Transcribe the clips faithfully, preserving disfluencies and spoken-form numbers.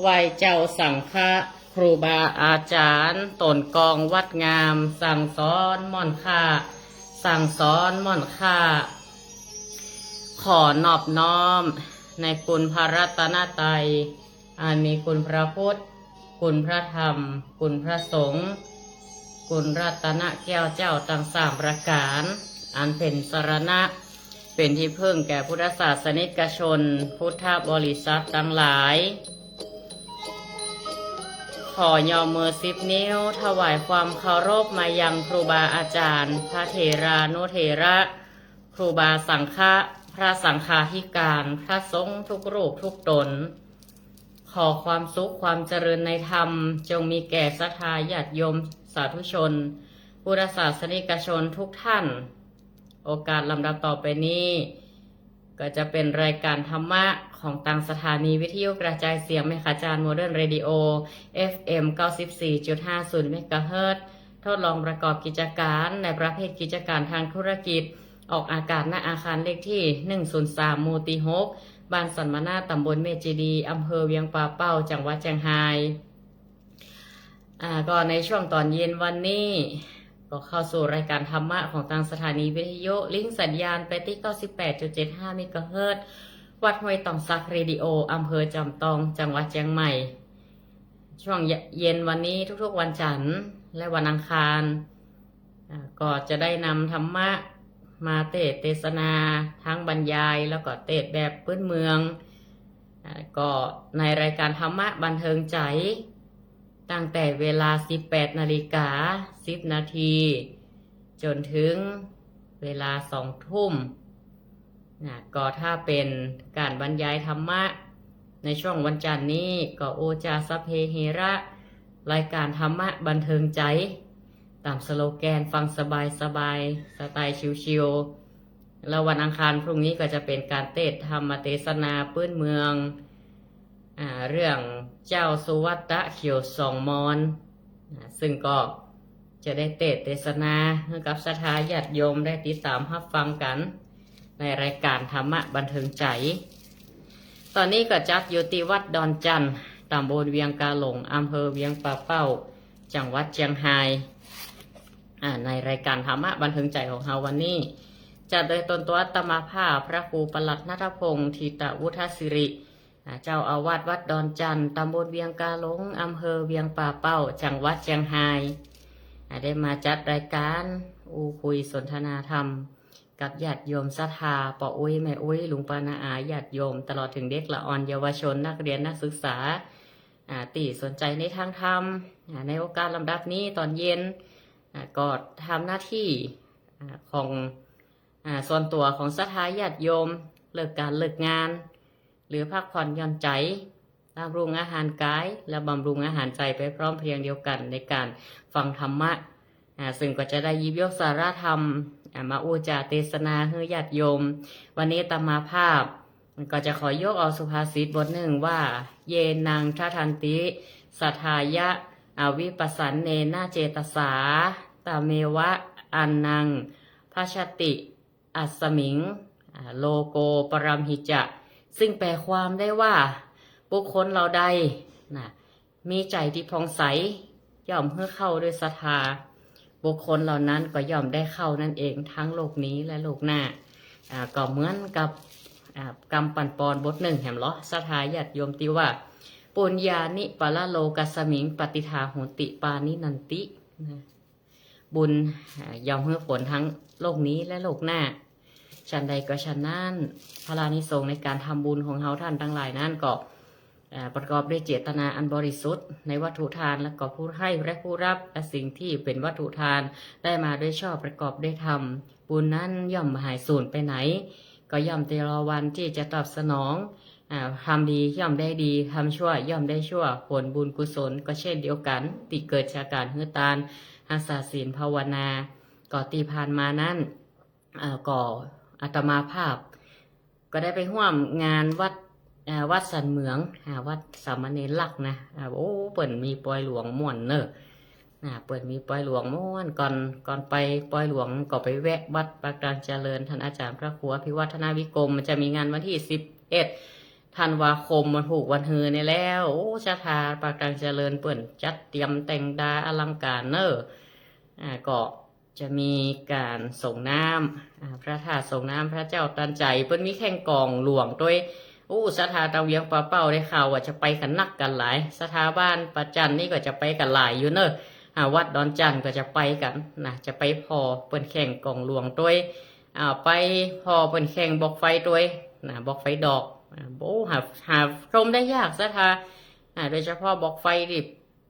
ไหว้เจ้าสังฆะ ครูบาอาจ๋ารย์ ต้นกองวัดงาม สั่งสอนม่อนข้า สั่งสอนม่อนข้า ขอนอบน้อมในคุณพระรัตนตรัย อันมีคุณพระพุทธ คุณพระธรรม คุณพระสงฆ์ คุณรัตนแก้วเจ้าตังสามประก๋าน อันเป๋นสรณะ เป๋นตี้เปิ้งแก่พุทธศาสนิกชน พุทธบริษัทตังหลาย ขอยอมมือสิบนิ้ว ถวายความเคารพมายังครูบาอาจ๋ารย์ พระเถรานุเถระ ครูบาสังฆะ พระสังฆาธิการ พระสงฆ์ทุกรูปทุกต๋น ขอความสุขความเจริญในธรรม จงมีแก่ศรัทธาญาติโยมสาธุชน พุทธศาสนิกชนทุกท่าน โอกาสลำดับต่อไปนี้ ก็จะเป๋นรายการธรรมะของตังสถานีวิทยุกระจายเสียงแม่ขะจาน โมเดิร์นเรดิโอ เอฟเอ็ม เก้าสิบสี่จุดห้าศูนย์ เมกะเฮิรตซ์ ทดลองประกอบกิจก๋านในประเภทกิจก๋านทางธุรกิจ ออกอากาศ ณ อาคารเลขตี้ หนึ่งศูนย์สาม หมู่ตี้หก บ้านสันมะนา ต๋ำบลเมธเจดีย์ อำเภอเวียงป่าเป้า จังหวัดเจียงฮาย อ่า ก็ในช่วงต๋อนเย็นวันนี้ ก็เข้าสู่รายการธรรมะของตังสถานีวิทยุ ลิงก์สัญญาณไปตี้ เก้าสิบแปดจุดเจ็ดห้า เมกะเฮิรตซ์ วัดห้วยตองสักเรดิโอ อำเภอจอมตอง จังหวัดเจียงใหม่ ช่วงเย็นวันนี้ทุกๆวันจันทร์และวันอังคาร อ่า ก็จะได้นำธรรมะมาเตสน์เตสนาทั้งบรรยาย แล้วก็เตสน์แบบพื้นเมือง อ่า ก็ในรายการธรรมะบันเทิงใจ๋ ตั้งแต่เวลา สิบแปดนาฬิกา สิบนาที จ๋นเถิงเวลา สองทุ่ม นะ ก็ถ้าเป๋นก๋านบรรยายธรรมะในช่วงวันจันทร์นี้ ก็โอจาสัพเพเหระ รายการธรรมะบันเทิงใจ๋ ต๋ามสโลแกนฟังสบายๆ สไตล์ชิลๆ แล้ววันอังคารพรุ่งนี้ก็จะเป๋นก๋านเตสน์ธรรมเตสนาพื้นเมือง อ่า เรื่องเจ้าสุวัตตะเขียวสองมอน อ่า ซึ่งก็จะได้เตสน์เตสนาหื้อกับศรัทธาญาติโยมได้ติดต๋ามฮับฟังกั๋น ในรายการธรรมะบันเทิงใจ๋ ต๋อนนี้ก็จัดอยู่ตี้วัดดอนจันทน์ ต๋ำบลเวียงกาหลง อำเภอเวียงป่าเป้า จังหวัดเจียงฮาย อ่า ในรายการธรรมะบันเทิงใจ๋ของเฮาวันนี้ จัดโดยตนตั๋วอาตมาภาพ พระครูประหลัดณัฐพงษ์ ธีตะวุฒสิริ อ่า เจ้าอาวาสวัดดอนจันทน์ ต๋ำบลเวียงกาหลง อำเภอเวียงป่าเป้า จังหวัดเจียงฮาย อ่า ได้มาจัดรายการอู้คุยสนทนาธรรม กับญาติโยมศรัทธา ป้ออุ๊ย แม่อุ๊ย ลุงป้าน้าอา ญาติโยม ตลอดเถิงเด็กละอ่อนเยาวชน นักเรียนนักศึกษา อ่า ตี้สนใจ๋ในตางธรรม อ่า ในโอกาสลำดับนี้ต๋อนเย็น อ่า ก็ทำหน้าตี้ อ่า ของ อ่า ส่วนตั๋วของศรัทธาญาติโยม เลิกก๋านเลิกงาน หรือพักผ่อนหย่อนใจ๋ บำรุงอาหารก๋าย และบำรุงอาหารใจ๋ไปพร้อมเพรียงเดียวกั๋นในก๋านฟังธรรมะ อ่า ซึ่งก็จะได้หยิบยกสาระธรรม อ่า มาอู้จ๋าเตสนาหื้อญาติโยม วันนี้อาตมาภาพก็จะขอยกเอาสุภาษิตบทนึ่งว่า เยนังทัฏฐันติ สัทธายะ อวิปปสันเนนะเจตสา ตเมวะ อันนัง ภัชชติ อัสมิง อ่า โลโกปรัมหิจะ ซึ่งแปลความได้ว่า บุคคลเหล่าใด นะ มีใจ๋ตี้ผ่องใส ย่อมหื้อเข้าด้วยศรัทธา บุคคลเหล่านั้นก็ย่อมได้เข้านั่นเอง ทั้งโลกนี้และโลกหน้า อ่า ก็เหมือนกับ อ่า กำปั่นปอนบทนึ่งแหมลอ ศรัทธาญาติโยมตี้ว่า ปุญญานิปรโลกัสมิง ปะติฏฐาโหนติ ปาณินันติ นะ บุญ อ่า ย่อมหื้อผลทั้งโลกนี้และโลกหน้า ฉันใดก็ฉันนั้น ผลานิสงส์ในก๋านทำบุญของเฮาท่านตังหลายนั้นก็ อ่า ประกอบด้วยเจตนาอันบริสุทธิ์ในวัตถุทาน และก็ผู้ให้และผู้รับ และสิ่งตี้เป๋นวัตถุทานได้มาโดยชอบประกอบด้วยธรรม บุญนั้นย่อมบ่หายสูญไปไหน ก็ย่อมแต่รอวันตี้จะตอบสนอง อ่า ทำดีย่อมได้ดี ทำชั่วย่อมได้ชั่ว ผลบุญกุศลก็เช่นเดียวกั๋น ตี้เกิดจากก๋านหื้อตาน ฮักษาศีล ภาวนา ก็ตี้ผ่านมานั้น อ่า ก็อาตมาภาพ ก็ได้ไปฮ่วมงานวัด อ่า วัดสันเหมือง อ่า วัดสามเณรลักษณ์นะ อ่า โอ้ เปิ้นมีปอยหลวงม่วนเน่อ อ่า เปิ้นมีปอยหลวงม่วน ก่อน ก่อนไปปอยหลวงก็ไปแวะวัดปากตานเจริญ ท่านอาจ๋ารย์พระครูอภิวัฒนวิกรม มันจะมีงานวันตี้ สิบเอ็ด ธันวาคม วันพูกวันฮือนี่แล้ว โอ้ ศรัทธาปากตังเจริญเปิ้นจัดเตรียมแต่งดาอลังการเน่อ อ่า ก็จะมีการสรงน้ำ อ่า พระธาตุสรงน้ำพระเจ้าตันใจ๋ เปิ้นมีแข่งกองหลวงตวย โอ้ ศรัทธาตางเวียงป่าเป้าได้ข่าวว่าจะไปกั๋นนักกั๋นหลาย ศรัทธาบ้านป่าจันนี่ก็จะไปกั๋นหลายอยู่เน่อ อ่า วัดดอนจันก็จะไปกั๋นนะ จะไปผ่อเปิ้นแข่งกองหลวงตวย อ่า ไปผ่อเปิ้นแข่งบอกไฟตวยนะ บอกไฟดอก อ่า โอ้ หา หาชมได้ยากศรัทธา อ่า โดยเฉพาะบอกไฟตี้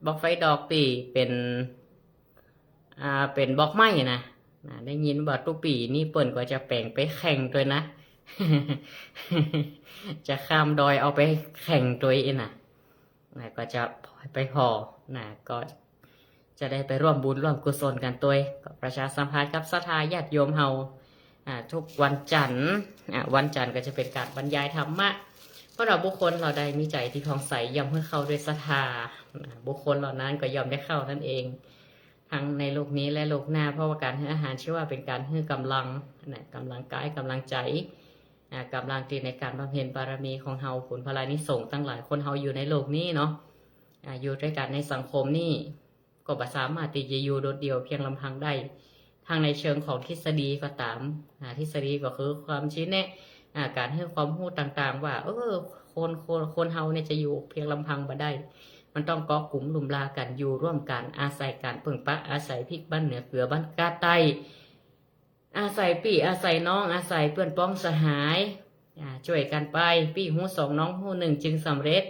บอกไฟดอกตี้เป๋น อ่า เป๋นบอกไม้นะ นะ ได้ยินว่าตุ๊ปี๋นี่เปิ้นก็จะแป๋งไปแข่งตวยนะ จะข้ามดอยเอาไปแข่งตวยอี้นะ นะ ก็จะไปผ่อนะ ก็จะได้ไปร่วมบุญร่วมกุศลกั๋นตวย ก็ประชาสัมพันธ์กับศรัทธาญาติโยมเฮา อ่า ทุกวันจันทร์ อ่า วันจันทร์ก็จะเป๋นการบรรยายธรรมะ เพราะว่าบุคคลเหล่าใดมีใจ๋ตี้ผ่องใส ย่อมหื้อข้าวด้วยศรัทธา อ่า บุคคลเหล่านั้นก็ย่อมได้ข้าวนั่นเอง ทั้งในโลกนี้และโลกหน้า เพราะว่าการหื้ออาหารชื่อว่าเป๋นการหื้อกำลังนะ กำลังกาย กำลังใจ๋ อ่า กำลังตี้ในการบำเพ็ญบารมีของเฮา ผลพลานิสงส์ตังหลาย คนเฮาอยู่ในโลกนี้เนาะ อ่า อยู่ตวยกั๋นในสังคมนี่ ก็บ่สามารถตี้จะอยู่โดดเดี่ยวเพียงลำพังได้ ทั้งในเชิงของทฤษฎีก็ต๋าม อ่า ทฤษฎีก็คือความชี้แนะ อ่า การหื้อความฮู้ต่างๆ ว่า เออ คน คน คนเฮาเนี่ยจะอยู่เพียงลำพังบ่ได้ มันต้องเกาะกุ๋มลุ่มลากั๋น อยู่ร่วมกั๋น อาศัยก๋านเปิ้งปะ อาศัยพิกบั้นเหนือเกือบั้นกาดใต้ อาศัยปี้อาศัยน้อง อาศัยเปื้อนป้องสหาย อ่า จ้วยกั๋นไป ปี้ฮู้สองน้องฮู้หนึ่งจึงสำเร็จ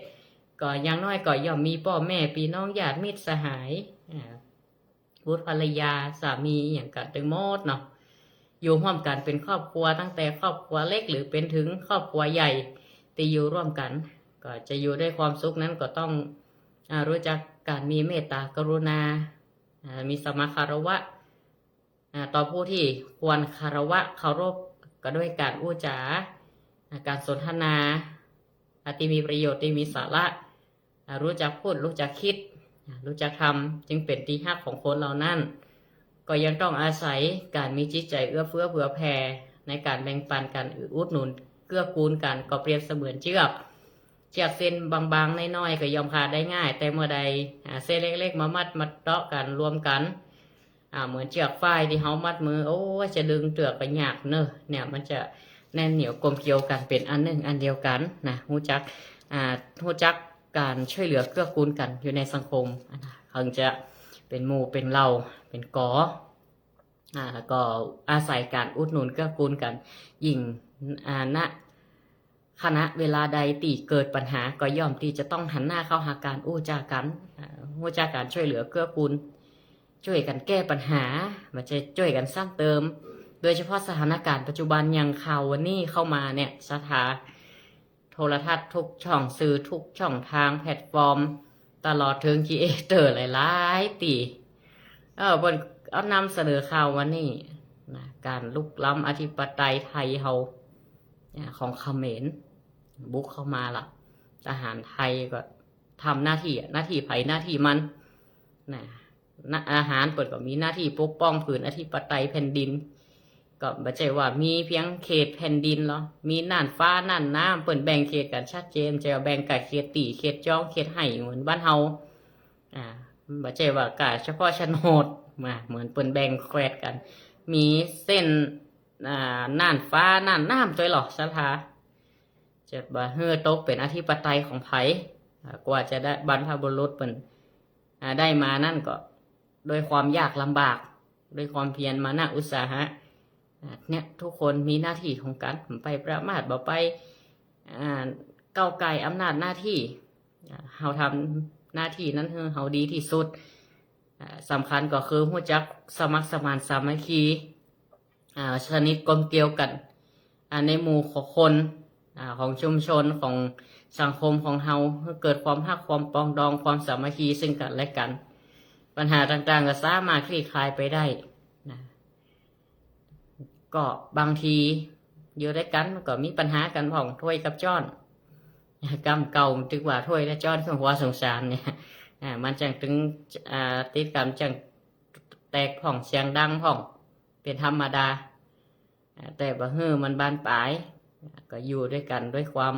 ก็อย่างน้อยก็ย่อมมีป้อแม่ปี้น้องญาติมิตรสหาย อ่า บุตรภรรยาสามีอะหยังก็ตึงหมดเนาะ อยู่ฮ่วมกั๋นเป๋นครอบครัว ตั้งแต่ครอบครัวเล็กหรือเป๋นเถิงครอบครัวใหญ่ ตี้อยู่ร่วมกั๋น ก็จะอยู่ด้วยความสุขนั้นก็ต้อง อ่า รู้จักก๋านมีเมตตากรุณา อ่า มีสัมมาคารวะ อ่า ต่อผู้ตี้ควรคารวะเคารพ ก็ด้วยก๋านอู้จ๋า อ่า ก๋านสนทนา อ่า ตี้มีประโยชน์ ตี้มีสาระ อ่า รู้จักพูด รู้จักกึ๊ด อ่า รู้จักทำ จึงเป๋นตี้ฮักของคนเหล่านั้น ก็ยังต้องอาศัยก๋านมีจิตใจ๋เอื้อเฟื้อเผื่อแผ่ ในก๋านแบ่งปันกั๋น อุดหนุนเกื้อกูลกั๋น ก็เปรียบเสมือนเจื้อก เจื้อกเส้นบางๆ น้อยๆ ก็ย่อมขาดได้ง่าย แต่เมื่อใด อ่า เส้นเล็กๆ มามัดมาเตาะกั๋นรวมกั๋น อ่า เหมือนเจื้อกฝ้ายตี้เฮามัดมือ โอ้ย จะดึงเตื้อก็ยากเน่อ เนี่ย มันจะแน่นเหนียวกลมเกลียวกั๋นเป๋นอันหนึ่งอันเดียวกั๋นนะ ฮู้จัก อ่า ฮู้จักก๋านจ้วยเหลือเกื้อกูลกั๋นอยู่ในสังคม อ่า เถิงจะเป๋นหมู่เป๋นเหล่าเป๋นก๋อ อ่า ก็อาศัยก๋านอุดหนุนเกื้อกูลกั๋น ยิ่ง อ่า ณ ขณะเวลาใดตี้เกิดปัญหา ก็ย่อมตี้จะต้องหันหน้าเข้าหาก๋านอู้จ๋ากั๋น อ่า อู้จ๋าก๋านจ้วยเหลือเกื้อกูล จ้วยกั๋นแก้ปัญหา บ่ใจ้จ้วยกั๋นซ้ำเติม โดยเฉพาะสถานการณ์ปัจจุบันอย่างข่าววันนี้เข้ามาเนี่ย ศรัทธา โทรทัศน์ทุกช่อง สื่อทุกช่องทาง แพลตฟอร์ม ตลอดเถิงครีเอเตอร์หลายๆ ตี้ เออ เปิ้นเอานำเสนอข่าววันนี้นะ ก๋านรุกล้ำอธิปไตยไทยเฮา อ่า ของเขมร บุกเข้ามาละ ทหารไทยก็ทำหน้าตี้อะ หน้าตี้ใผหน้าตี้มันนะ นะ ทหารเปิ้นก็มีหน้าตี้ปกป้องผืนอธิปไตยแผ่นดิน ก็บ่ใจ้ว่ามีเพียงเขตแผ่นดินลอ มีน่านฟ้าน่านน้ำ เปิ้นแบ่งเขตกั๋นชัดเจน จะแบ่งกะเขตตี้ เขตจอง เขตไฮ่ เหมือนบ้านเฮา อ่า บ่ใจ้ว่ากะเฉพาะโฉนด มา เหมือนเปิ้นแบ่งแคว้นกั๋น มีเส้น อ่า น่านฟ้าน่านน้ำตวยลอ ศรัทธา จะบ่หื้อตกเป๋นอธิปไตยของใผ อ่า กว่าจะได้บรรพบุรุษเปิ้น อ่า ได้มานั้นก็ด้วยความยากลำบาก ด้วยความเพียรมานะอุตสาหะ อ่า เนี่ย ทุกคนมีหน้าตี้ของกั๋น บ่ไปประมาท บ่ไป อ่า ก้าวก่ายอำนาจหน้าตี้ อ่า เฮาทำหน้าตี้นั้นหื้อเฮาดีตี้สุด อ่า สำคัญก็คือฮู้จักสมัครสมานสามัคคี อ่า สนิทกลมเกลียวกั๋น อ่า ในหมู่ของคน อ่า ของชุมชน ของสังคมของเฮา หื้อเกิดความฮัก ความปรองดอง ความสามัคคีซึ่งกั๋นและกั๋น ปัญหาต่างๆ ก็สามารถคลี่คลายไปได้นะ ก็บางทีอยู่ตวยกั๋นก็มีปัญหากั๋นพ่อง ถ้วยกับจ๊อน กำเก่าตึกว่าถ้วยและจ๊อน เคืองหัวสงสารเนี่ย อ่า มันจั่งตึง อ่า ติดกั๋นจั่งแตกพ่อง เสียงดังพ่อง เป๋นธรรมดา อ่า แต่บ่หื้อมันบานปลาย อ่า ก็อยู่ตวยกั๋นด้วยความ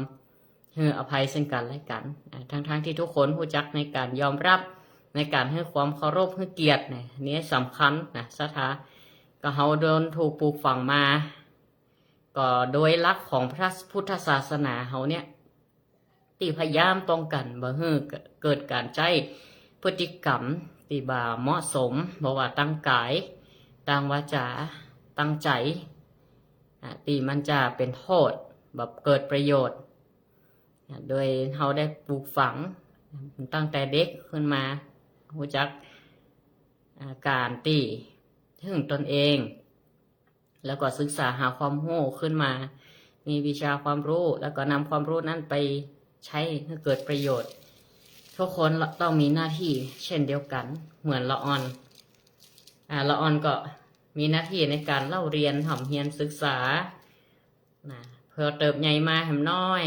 หื้ออภัยซึ่งกั๋นและกั๋น อ่า ทั้งๆ ตี้ทุกคนฮู้จักในก๋านยอมรับ ในก๋านหื้อความเคารพ หื้อเกียรติเนี่ย นี่สำคัญนะ ศรัทธา ก็เฮาโดนถูกปลูกฝังมา ก็โดยหลักของพระพุทธศาสนาเฮาเนี่ย ตี้พยายามป้องกั๋นบ่หื้อเกิดก๋านใจ๊พฤติกรรมตี้บ่เหมาะสม บ่ว่าตางก๋าย ตางวาจา ตางใจ๋ อ่า ตี้มันจะเป๋นโต้ษ บ่เกิดประโยชน์ อ่า โดยเฮาได้ปลูกฝังตั้งแต่เด็กขึ้นมา ฮู้จัก อ่า ก๋านตี้เถิงตนเอง แล้วก็ศึกษาหาความฮู้ขึ้นมา มีวิชาความฮู้ แล้วก็นำความฮู้นั้นไปใจ๊หื้อเกิดประโยชน์ ทุกคนต้องมีหน้าตี้เช่นเดียวกั๋น เหมือนละอ่อน อ่า ละอ่อนก็มีหน้าตี้ในก๋านเล่าเรียน ฮ่ำเฮียนศึกษา นะ พอเติบใหญ่มาแหมน้อย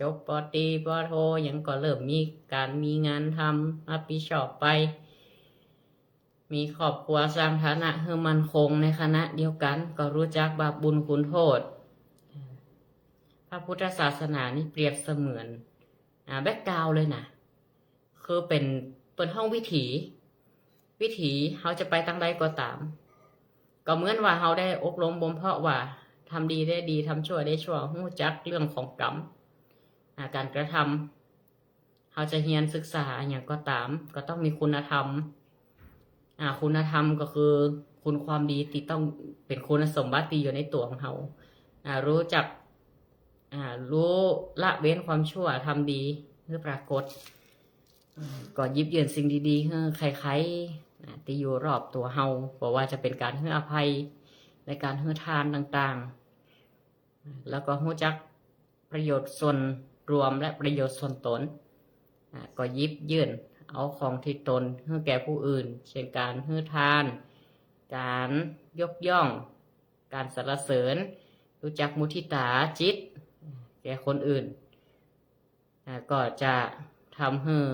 จบ ป.ตรี ป.โท หยังก็เริ่มมีก๋านมีงานทำ รับผิดชอบไป มีครอบครัว สร้างฐานะหื้อมั่นคง ในขณะเดียวกั๋นก็ฮู้จักบาปบุญคุณโทษ พระพุทธศาสนานี่เปรียบเสมือน อ่า แบ็คกราวด์เลยนะ คือเป๋น เป๋นห้องวิถี วิถีเฮาจะไปตางใดก็ต๋าม ก็เหมือนว่าเฮาได้อบรมบ่มเพาะว่า ทำดีได้ดี ทำชั่วได้ชั่ว ฮู้จักเรื่องของกรรม อ่า ก๋านกระทำ เฮาจะเฮียนศึกษาหยังก็ต๋าม ก็ต้องมีคุณธรรม อ่า คุณธรรมก็คือคุณความดีตี้ต้องเป๋นคุณสมบัติตี้อยู่ในตั๋วของเฮา อ่า ฮู้จัก อ่า ฮู้ละเว้นความชั่ว ทำดีหื้อปรากฏ อ่า ก็หยิบยื่นสิ่งดีๆ หื้อใครๆ อ่า ตี้อยู่รอบตั๋วเฮา บ่ว่าจะเป๋นก๋านหื้ออภัย ในก๋านหื้อทานต่างๆ แล้วก็ฮู้จักประโยชน์ส่วนรวมและประโยชน์ส่วนตน อ่า ก็หยิบยื่นเอาของตี้ตนหื้อแก่ผู้อื่น เช่นก๋านหื้อทาน ก๋านยกย่อง ก๋านสรรเสริญ ฮู้จักมุทิตาจิตแก่คนอื่น อ่า ก็จะทำหื้อ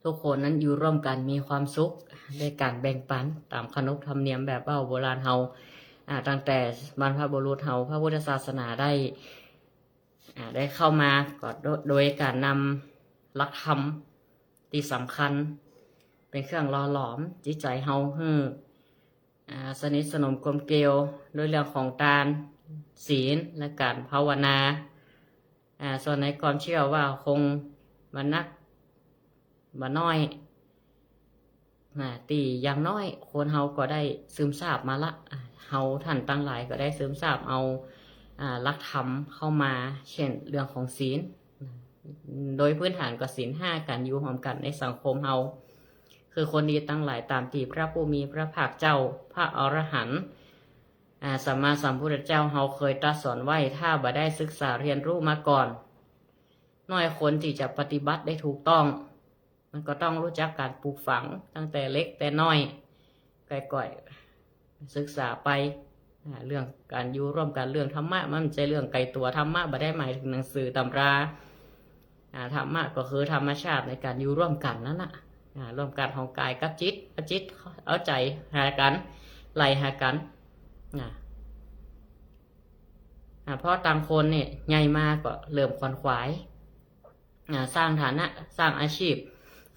ทุกคนนั้นอยู่ร่วมกั๋นมีความสุข ได้ก๋านแบ่งปันต๋ามขนบธรรมเนียมแบบเว้าโบราณเฮา อ่า ตั้งแต่บรรพบุรุษเฮา พระพุทธศาสนาได้ อ่า ได้เข้ามาก็โดย โดยก๋านนำหลักธรรมตี้สำคัญ เป๋นเครื่องหล่อหลอมจิตใจ๋เฮาหื้อ อ่า สนิทสนมกลมเกลียวโดยเรื่องของตาน ศีล และก๋านภาวนา อ่า ส่วนในความเจื้อว่าคงบ่นักบ่น้อย อ่า ตี้อย่างน้อยคนเฮาก็ได้ซึมซาบมาละ อ่า เฮาต้านตังหลายก็ได้ซึมซาบเอา อ่า หลักธรรมเข้ามา เช่นเรื่องของศีล โดยพื้นฐานก็ศีลห้า ก๋านอยู่ฮ่วมกั๋นในสังคมเฮา คือคนดีตังหลายต๋ามตี้พระผู้มีพระภาคเจ้า พระอรหันต์ อ่า สัมมาสัมพุทธเจ้าเฮาเคยตรัสสอนไว้ ถ้าบ่ได้ศึกษาเฮียนฮู้มาก่อน น้อยคนตี้จะปฏิบัติได้ถูกต้อง มันก็ต้องฮู้จักก๋านปลูกฝังตั้งแต่เล็กแต่น้อย ก่อยๆ ศึกษาไป อ่า เรื่องก๋านอยู่ร่วมกั๋น เรื่องธรรมะ มันบ่ใจ้เรื่องไกลตั๋ว ธรรมะบ่ได้หมายเถิงหนังสือตำรา อ่า ธรรมะก็คือธรรมชาติในก๋านอยู่ร่วมกั๋นนั้นน่ะ อ่า ร่วมกั๋นของก๋ายกับจิต เอาจิตเอาใจ๋หากั๋น ไหลหากั๋น อ่า อ่า เพราะตางคนเนี่ยใหญ่มาก็เริ่มขวนขวาย อ่า สร้างฐานะ สร้างอาชีพ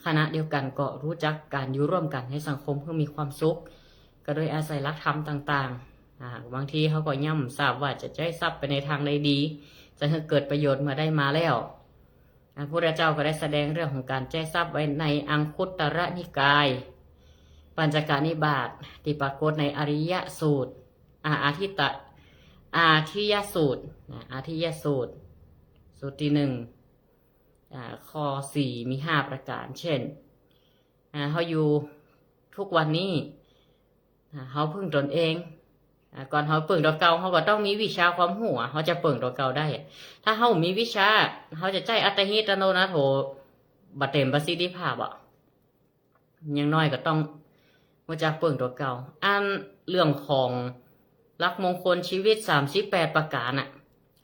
ขณะเดียวกั๋นก็ฮู้จักก๋านอยู่ร่วมกั๋นในสังคมหื้อมีความสุข ก็โดยอาศัยหลักธรรมต่างๆ อ่า บางทีเฮาก็ย่อมบ่ทราบว่าจะใจ๊ทรัพย์ไปในตางใดดี จะหื้อเกิดประโยชน์เมื่อได้มาแล้ว อ่า พระพุทธเจ้าก็ได้แสดงเรื่องของก๋านใจ๊ทรัพย์ไว้ในอังคุตตรนิกาย ปัญจกนิบาต ตี้ปรากฏในอริยสูตร อ่า อาทิตตะ อาทิยสูตร นะ อาทิยสูตร สูตรตี้หนึ่ง อ่า ข้อสี่ มีห้าประก๋าน เช่น อ่า เฮาอยู่ทุกวันนี้ อ่า เฮาเปิ้งตนเอง อ่า ก่อนเฮาเปิ้งตั๋วเก่า เฮาก็ต้องมีวิชาความฮู้ เฮาจะเปิ้งตั๋วเก่าได้ ถ้าเฮาบ่มีวิชา เฮาจะใจ๊อัตตาหิอัตโนนาโถ บ่เต็มประสิทธิภาพอะ อย่างน้อยก็ต้องฮู้จักเปิ้งตั๋วเก่า อันเรื่องของหลักมงคลชีวิตสามสิบแปดประก๋านน่ะ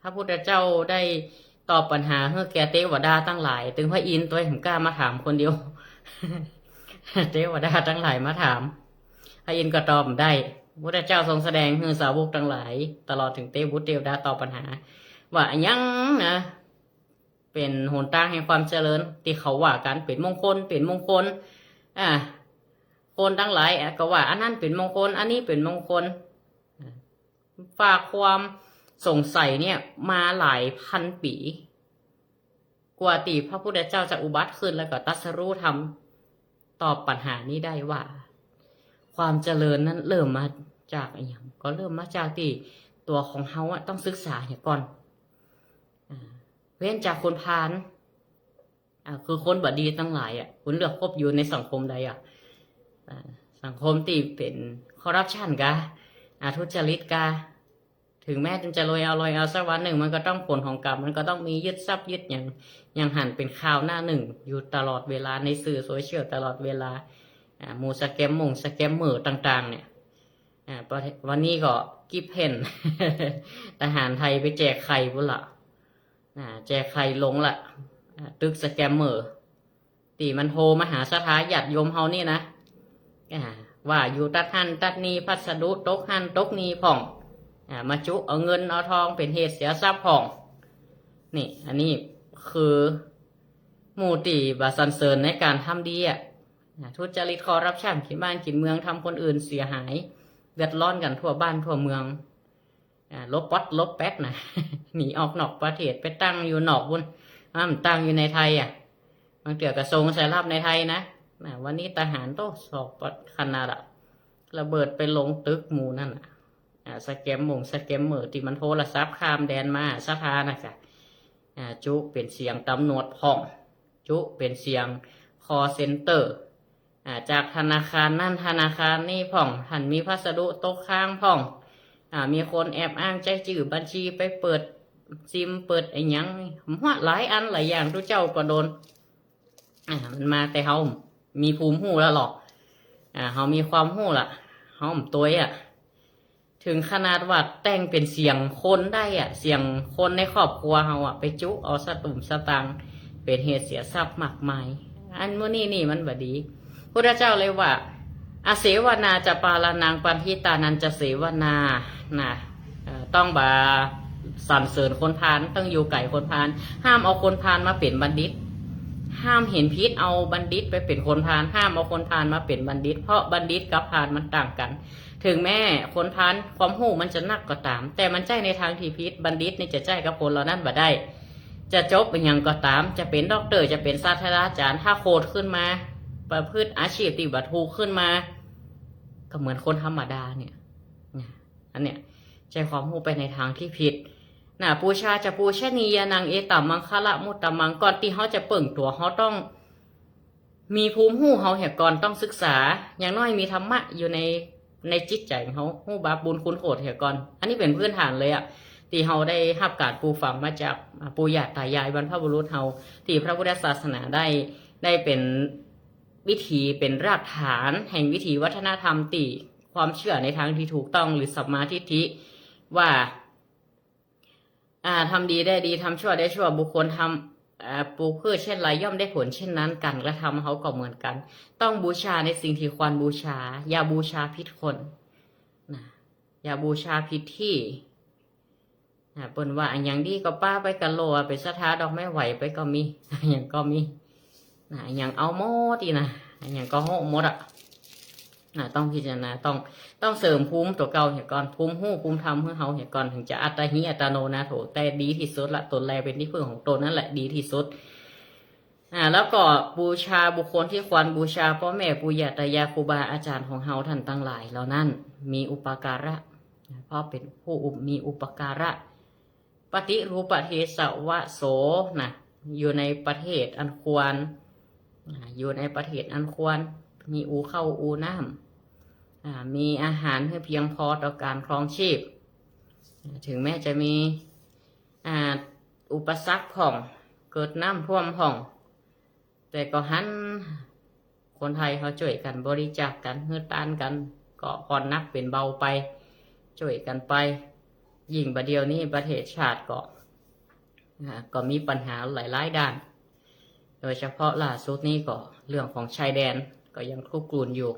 พระพุทธเจ้าได้ตอบปัญหาหื้อแก่เตวดาตังหลาย ตึงพระอินทร์ตวยบ่กล้ามาถามคนเดียว เตวดาตังหลายมาถาม พระอินทร์ก็ตอบบ่ได้ พระพุทธเจ้าทรงแสดงหื้อสาวกตังหลาย ตลอดเถิงเตวบุตรเตวดาตอบปัญหา ว่าอะหยังนะ เป๋นหนตางแห่งความเจริญ ตี้เขาว่ากั๋น เป๋นมงคล เป๋นมงคล อ่า คนตังหลาย อ่ะ ก็ว่าอันนั้นเป๋นมงคล อันนี้เป๋นมงคล อ่า ฝากความสงสัยเนี่ยมาหลายพันปี๋ กว่าตี้พระพุทธเจ้าจะอุบัติขึ้นแล้วก็ตรัสรู้ธรรม ตอบปัญหานี้ได้ว่า ความเจริญนั้นเริ่มมาจากอะหยัง ก็เริ่มมาจากตี้ตั๋วของเฮาอะต้องศึกษาเหียก่อน อ่า เว้นจากคนพาล อ่า คือคนบ่ดีตังหลายอะ คุณเลือกคบอยู่ในสังคมใดอะ อ่า สังคมตี้เป๋นคอร์รัปชันกา อ่า ทุจริตกา ถึงแม้มันจะรวยเอารวยเอา สักวันนึ่งมันก็ต้องผลของกรรม มันก็ต้องมียึดทรัพย์ยึดหยัง ยังหันเป๋นข่าวหน้านึ่งอยู่ตลอดเวลา ในสื่อโซเชียลตลอดเวลา อ่า หมู่สแกมมงสแกมเมอร์ต่างๆ เนี่ย อ่า ประเทศ วันนี้ก็กิฟเพ่น ทหารไทยไปแจกไข่ปุ้นละ อ่า แจกไข่ลงละ อ่า ตึกสแกมเมอร์ ตี้มันโทรมาหาศรัทธาญาติโยมเฮานี่นะ อ่า ว่าอยู่ตัดหั้นตัดนี่ พัสดุตกหั้นตกนี่พ่อง อ่า มาจุเอาเงินเอาทองเป๋นเหตุเสียทรัพย์พ่อง นี่ อันนี้คือหมู่ตี้บ่สรรเสริญในก๋านทำดีอะ อ่า ทุจริตคอร์รัปชัน กินบ้านกินเมือง ทำคนอื่นเสียหาย เดือดร้อนกั๋นทั่วบ้านทั่วเมือง อ่า หลบป๊อดหลบแป๊ดนะ หนีออกนอกประเทศ ไปตั้งอยู่นอกปุ้น ห้ามตั้งอยู่ในไทยอะ บางเตื้อกระทรวงสายลับในไทยนะ น่ะ วันนี้ทหารโต้สอบขนาดละ ระเบิดไปลงตึกหมู่นั่นน่ะ อ่า สแกมมงสแกมเมอร์ตี้มันโทรศัพท์ข้ามแดนมาศรัทธานะจ๊ะ อ่า จุเป๋นเสียงตำรวจพ่อง จุเป๋นเสียงคอลเซ็นเตอร์ อ่า จากธนาคารนั่นธนาคารนี่พ่อง หันมีพัสดุตกค้างพ่อง อ่า มีคนแอบอ้างใจ๊จื้อบัญชีไปเปิดซิม เปิดอะหยัง หั้ว หลายอันหลายอย่าง ตุ๊เจ้าก็โดน อ่า มันมาแต่เฮามีภูมิฮู้แล้วหรอก อ่า เฮามีความฮู้ละ เฮาตวยอะ ถึงขนาดว่าแต่งเป๋นเสียงคนได้อะ เสียงคนในครอบครัวเฮาอะ ไปจุเอาสตุ้มสตางค์ เป๋นเหตุเสียทรัพย์มากมาย อันหมู่นี้นี่มันบ่ดี พุทธเจ้าเลยว่า อเสวนาจะปาลานัง ปัณฑิตานันจะเสวนา นะ เอ่อ ต้องบ่สรรเสริญคนพาล ต้องอยู่ไก๋คนพาล ห้ามเอาคนพาลมาเป๋นบัณฑิต ห้ามเห็นผิดเอาบัณฑิตไปเป๋นคนพาล ห้ามเอาคนพาลมาเป๋นบัณฑิต เพราะบัณฑิตกับพาลมันต่างกั๋น ถึงแม้คนพาลความฮู้มันจะนักก็ต๋าม แต่มันใจ๊ในทางตี้ผิด บัณฑิตนี่จะใจ๊กับคนเหล่านั้นบ่ได้ จะจบอะหยังก็ต๋าม จะเป๋นด็อกเตอร์ จะเป๋นศาสตราจารย์ ถ้าโขดขึ้นมา ประพฤติอาชีพตี้บ่ถูกขึ้นมา ก็เหมือนคนธรรมดาเนี่ย นะ อันเนี้ย ใจ๊ความฮู้ไปในทางตี้ผิด นะ ปูชาจะปูชนียานัง เอตัมมังคละมุตตมัง ก่อนตี้เฮาจะเปิ้งตั๋ว เฮาต้อง มีภูมิฮู้เฮาเหียก่อน ต้องศึกษา อย่างน้อยมีธรรมะอยู่ใน ในจิตใจ๋เฮา ฮู้บาปบุญคุณโทษเหียก่อน อันนี้เป๋นพื้นฐานเลยอะ ตี้เฮาได้ฮับก๋านปูกฝังมาจาก อ่า ปู่ย่าต๋ายายบรรพบุรุษเฮา ตี้พระพุทธศาสนาได้ ได้เป๋นวิถี เป๋นรากฐานแห่งวิถีวัฒนธรรมตี้ความเชื่อในทางตี้ถูกต้อง หรือสัมมาทิฏฐิ ว่า อ่า ทำดีได้ดี ทำชั่วได้ชั่ว บุคคลทำ อ่า ปลูกพืชเช่นไรย่อมได้ผลเช่นนั้น ก๋านกระทำเฮาก็เหมือนกั๋น ต้องบูชาในสิ่งตี้ควรบูชา อย่าบูชาผิดคน นะ อย่าบูชาผิดตี้ นะ เปิ้นว่าอะหยังดีก็ปาไปกั๋นโลด เป๋นศรัทธาดอกไม้ไหว้ไปก็มี อะหยังก็มี นะ อะหยังเอาหมดตี้นะ อะหยังก็โฮะหมดอะ นะ ต้องพิจารณา ต้อง ต้องเสริมภูมิตั๋วเก่าเหียก่อน ภูมิฮู้ ภูมิธรรมหื้อเฮาเหียก่อน ถึงจะอัตตาหิ อัตตาโน นาโถ แต่ดีตี้สุดละ ตนแลเป๋นตี้พึ่งของตน นั่นแหละดีตี้สุด อ่า แล้วก็บูชาบุคคลตี้ควรบูชา ป้อแม่ปู่ย่าต๋ายายครูบาอาจ๋ารย์ของเฮาต้านตังหลายเหล่านั้น มีอุปการะ เพราะเป๋นผู้อุป- มีอุปการะ ปฏิรูปเทสวะโส นะ อยู่ในประเทศอันควร อ่า อยู่ในประเทศอันควร มีอู่ข้าวอู่น้ำ อ่า มีอาหารหื้อเพียงพอต่อก๋านครองชีพ อ่า ถึงแม้จะมี อ่า อุปสรรคพ่อง เกิดน้ำท่วมพ่อง แต่ก็หัน คนไทยเฮาจ้วยกั๋นบริจาคกั๋น หื้อตานกั๋น ก็ผ่อนหนักเป๋นเบาไป จ้วยกั๋นไป ยิ่งบ่าเดี่ยวนี้ประเทศชาติก็ อ่า ก็มีปัญหาหลายๆ ด้าน โดยเฉพาะล่าสุดนี้ก็เรื่องของชายแดนก็ยังคลุกรุ่นอยู่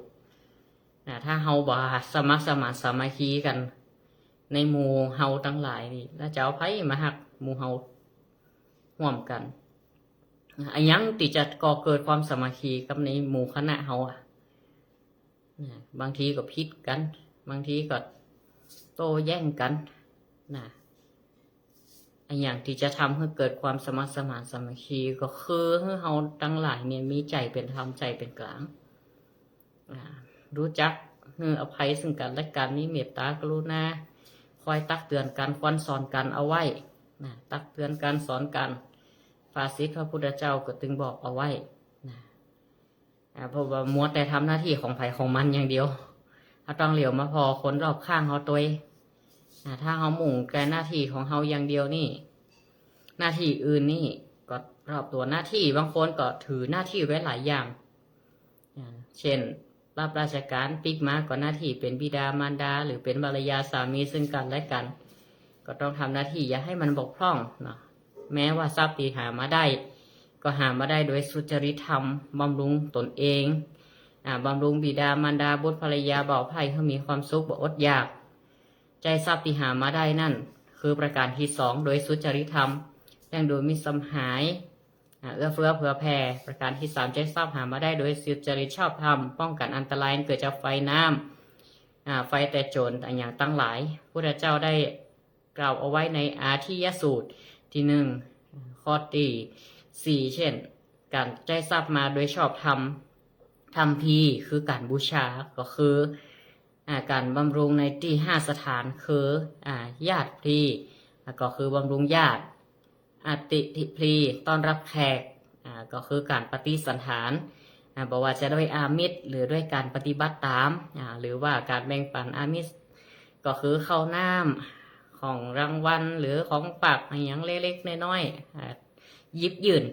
อ่า ถ้าเฮาบ่สมัครสมานสามัคคีกั๋น ในหมู่เฮาตังหลายนี่ แล้วจะเอาใผมาฮัก หมู่เฮาฮ่วมกั๋น อะหยังตี้จะก่อเกิดความสามัคคีกับในหมู่คณะเฮาอะ นะ บางทีก็ผิดกั๋น บางทีก็โต้แย้งกั๋น นะ อะหยังตี้จะทำหื้อเกิดความสมัครสมานสามัคคี ก็คือหื้อเฮาตังหลายเนี่ยมีใจ๋เป๋นธรรม ใจ๋เป๋นก๋าง อ่า ฮู้จักหื้ออภัยซึ่งกั๋นและกั๋น มีเมตตากรุณา คอยตักเตื๋อนกั๋น ควรสอนกั๋นเอาไว้ นะ ตักเตื๋อนกั๋น สอนกั๋น ภาษิตพระพุทธเจ้าก็ตึงบอกเอาไว้ นะ อ่า เพราะว่ามัวแต่ทำหน้าตี้ของใผของมันอย่างเดียว เฮาต้องเหลียวมาผ่อคนรอบข้างเฮาตวย อ่า ถ้าเฮามุ่งแต่หน้าตี้ของเฮาอย่างเดียวนี่ หน้าตี้อื่นนี่ก็รอบตั๋วหน้าตี้ บางคนก็ถือหน้าตี้ไว้หลายอย่าง อ่า เช่น รับราชก๋านปิ๊กมาก็หน้าตี้เป๋นบิดามารดา หรือเป๋นภรรยาสามีซึ่งกั๋นและกั๋น ก็ต้องทำหน้าตี้อย่าหื้อมันบกพร่องเนาะ แม้ว่าทรัพย์ตี้หามาได้ ก็หามาได้โดยสุจริตธรรม บำรุงตนเอง อ่า บำรุงบิดามารดา บุตรภรรยาบ่าวใพ้หื้อมีความสุขบ่อดอยาก ใจ๊ทรัพย์ตี้หามาได้นั้น คือประก๋านตี้สอง โดยสุจริตธรรม เลี้ยงดูมิตรสหาย อ่า เอื้อเฟื้อเผื่อแผ่ ประก๋านตี้สาม ใจ๊ทรัพย์หามาได้โดยสุจริตชอบธรรม ป้องกั๋นอันตรายอันเกิดจากไฟน้ำ อ่า ไฟแต่โจ๋ร อะหยังตังหลาย พุทธเจ้าได้กล่าวเอาไว้ในอาทิยสูตรตี้หนึ่ง ข้อตี้สี่ เช่น ก๋านใจ๊ทรัพย์มาโดยชอบธรรม ธรรมภีร์ คือก๋านบูชา ก็คือ อ่า ก๋านบำรุงในตี้ห้าสถาน คือ อ่า ญาติภีร์ อ่า ก็คือบำรุงญาติ อติถภีร์ ต้อนรับแขก อ่า ก็คือก๋านปฏิสัณฐาน อ่า บ่ว่าจะด้วยอามิส หรือด้วยก๋านปฏิบัติต๋าม อ่า หรือว่าก๋านแบ่งปั๋นอามิส ก็คือข้าวน้ำ ของรางวัล หรือของฝากอะหยังเล็กๆ น้อยๆ อ่า หยิบยื่น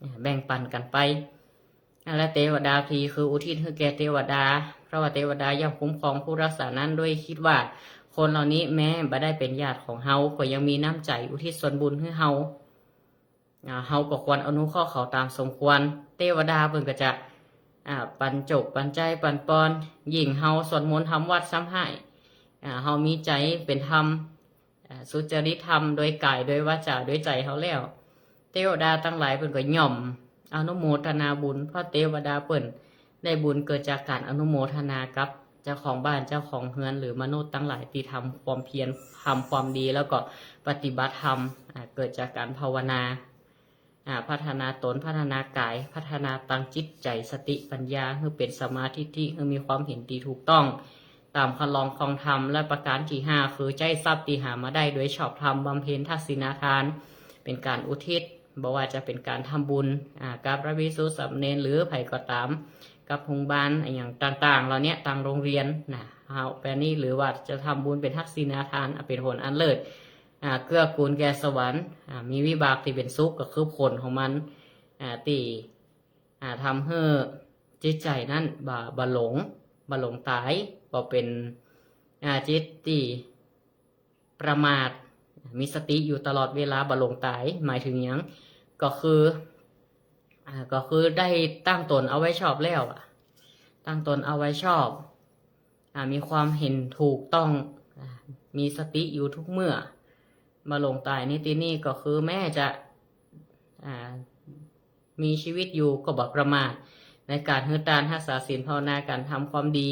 อ่า แบ่งปั๋นกั๋นไป และเตวดาภีร์ คืออุทิศหื้อแก่เตวดา เพราะว่าเตวดาย่อมคุ้มครองผู้รักษานั้น ด้วยกึ๊ดว่าคนเหล่านี้แม้บ่ได้เป๋นญาติของเฮา ก็ยังมีน้ำใจ๋อุทิศส่วนบุญหื้อเฮา อ่า เฮาก็ควรอนุเคราะห์เขาต๋ามสมควร เตวดาเปิ้นก็จะ อ่า ปั๋นโจคปั๋นใจ๊ปั๋นปอน ยิ่งเฮาสวดมนต์ทำวัตรซ้ำไห้ อ่า เฮามีใจ๋เป๋นธรรม อ่า สุจริตธรรมโดยก๋าย โดยวาจา โดยใจ๋เฮาแล้ว เตวดาตังหลายเปิ้นก็ย่อมอนุโมทนาบุญ เพราะเตวดาเปิ้นได้บุญเกิดจากก๋านอนุโมทนากับเจ้าของบ้านเจ้าของเฮือน หรือมนุษย์ตังหลายตี้ทำความเพียร ทำความดี แล้วก็ปฏิบัติธรรม อ่า เกิดจากก๋านภาวนา อ่า พัฒนาตน พัฒนาก๋าย พัฒนาตังจิตใจ๋ สติปัญญา หื้อเป๋นสัมมาทิฏฐิ หื้อมีความเห็นตี้ถูกต้อง ต๋ามคันลองคองธรรม และประก๋านตี้ห้า คือใจ๊ทรัพย์ตี้หามาได้โดยชอบธรรม บำเพ็ญทักษิณาทาน เป๋นก๋านอุทิศ บ่ว่าจะเป๋นก๋านทำบุญ อ่า กับพระภิกษุสามเณร หรือใผก็ต๋าม กับโฮงบาลอะหยังต่างๆ เหล่าเนี้ย ตางโฮงเฮียนนะ เฮาแปะนี้ หรือว่าจะทำบุญเป๋นทักษิณาทาน อ่ะ เป๋นผลอันเลิศ อ่า เกื้อกูลแก่สวรรค์ อ่า มีวิบากตี้เป๋นสุข ก็คือผลของมัน อ่า ตี้ อ่า ทำหื้อจิตใจ๋นั้นบ่ บ่หลง บ่หลงต๋าย บ่เป๋น อ่า จิตตี้ประมาท มีสติอยู่ตลอดเวลา บ่หลงต๋าย หมายเถิงหยัง ก็คือ อ่า ก็คือได้ตั้งต๋นเอาไว้ชอบแล้วอะ ตั้งต๋นเอาไว้ชอบ อ่า มีความเห็นถูกต้อง อ่า มีสติอยู่ทุกเมื่อ บ่หลงต๋ายในตี้นี้ก็คือแม้จะ อ่า มีชีวิตอยู่ก็บ่ประมาทในก๋านหื้อตาน ฮักษาศีล ภาวนา ก๋านทำความดี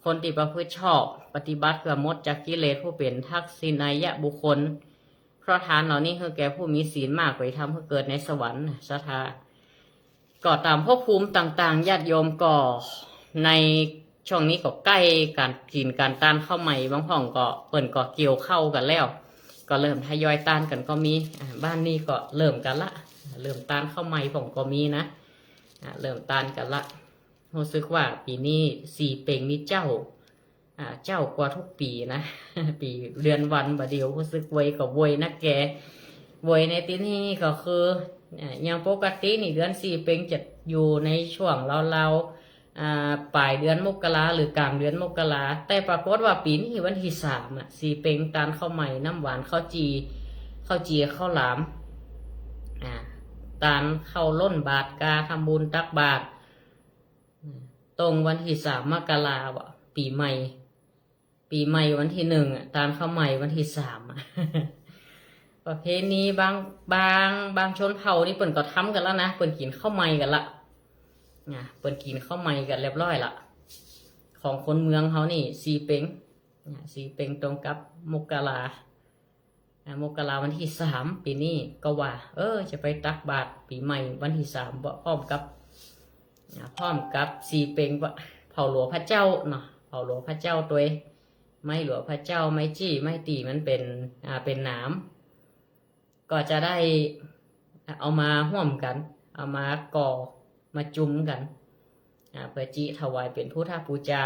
คนตี้ประพฤติชอบ ปฏิบัติเพื่อหมดจากกิเลส ผู้เป๋นทักษิณายบุคคล เพราะทานเหล่านี้หื้อแก่ผู้มีศีลมาก ก็จะทำหื้อเกิดในสวรรค์ ศรัทธา ก็ต๋ามภพภูมิต่างๆ ญาติโยมก็ในช่วงนี้ก็ใก้ก๋านกิ๋นก๋านตานข้าวใหม่ บางพ่องก็เปิ้นก็เกี่ยวข้าวกั๋นแล้ว ก็เริ่มทยอยตานกั๋นก็มี อ่า บ้านนี้ก็เริ่มกั๋นละ เริ่มตานข้าวใหม่พ่องก็มีนะ อ่า เริ่มตานกั๋นละ ฮู้สึกว่าปี๋นี้สี่เป็งนี่เจ๊า อ่า เจ๊ากว่าทุกปี๋นะ ปี๋เดือนวันบ่าเดี่ยว ฮู้สึกเวยก็เวยนักแก่ เวยในตี้นี้ก็คือ อ่า อย่างปกตินี่เดือนสี่เป็งจะอยู่ในช่วงราวๆ อ่า ป๋ายเดือนมกราหรือกลางเดือนมกรา แต่ปรากฏว่าปี๋นี้วันตี้สามอะ สี่เป็งตานข้าวใหม่ น้ำหวาน ข้าวจี่ ข้าวเจีย ข้าวหลาม อ่า ตานข้าวล้นบาตร กาทำบุญตักบาตร ตรงวันตี้สามมกราว่ะ ปี๋ใหม่ ปี๋ใหม่วันตี้หนึ่งอะ ตานข้าวใหม่วันตี้สามอะ ประเพณีบาง บาง บางชนเผ่านี่เปิ้นก็ทำกั๋นละนะ เปิ้นกิ๋นข้าวใหม่กั๋นละ นะ เปิ้นกิ๋นข้าวใหม่กั๋นเรียบร้อยละ ของคนเมืองเฮานี่ สี่เป็ง นะ สี่เป็งตรงกับมกรา อ่ะ มกราวันตี้สาม ปี๋นี้ก็ว่า เออ จะไปตักบาตรปี๋ใหม่วันตี้สาม พร้อมกับ อ่ะ พร้อมกับสี่เป็ง เผาหลัวพระเจ้าเนาะ เผาหลัวพระเจ้าตวย ไม้หลัวพระเจ้า ไม้จี้ ไม้ตี้มันเป๋น อ่า เป๋นหนาม ก็จะได้เอามาฮ่วมกั๋น เอามาก่อ มาจุมกั๋น อ่า เปื้อจิถวายเป๋นพุทธบูชา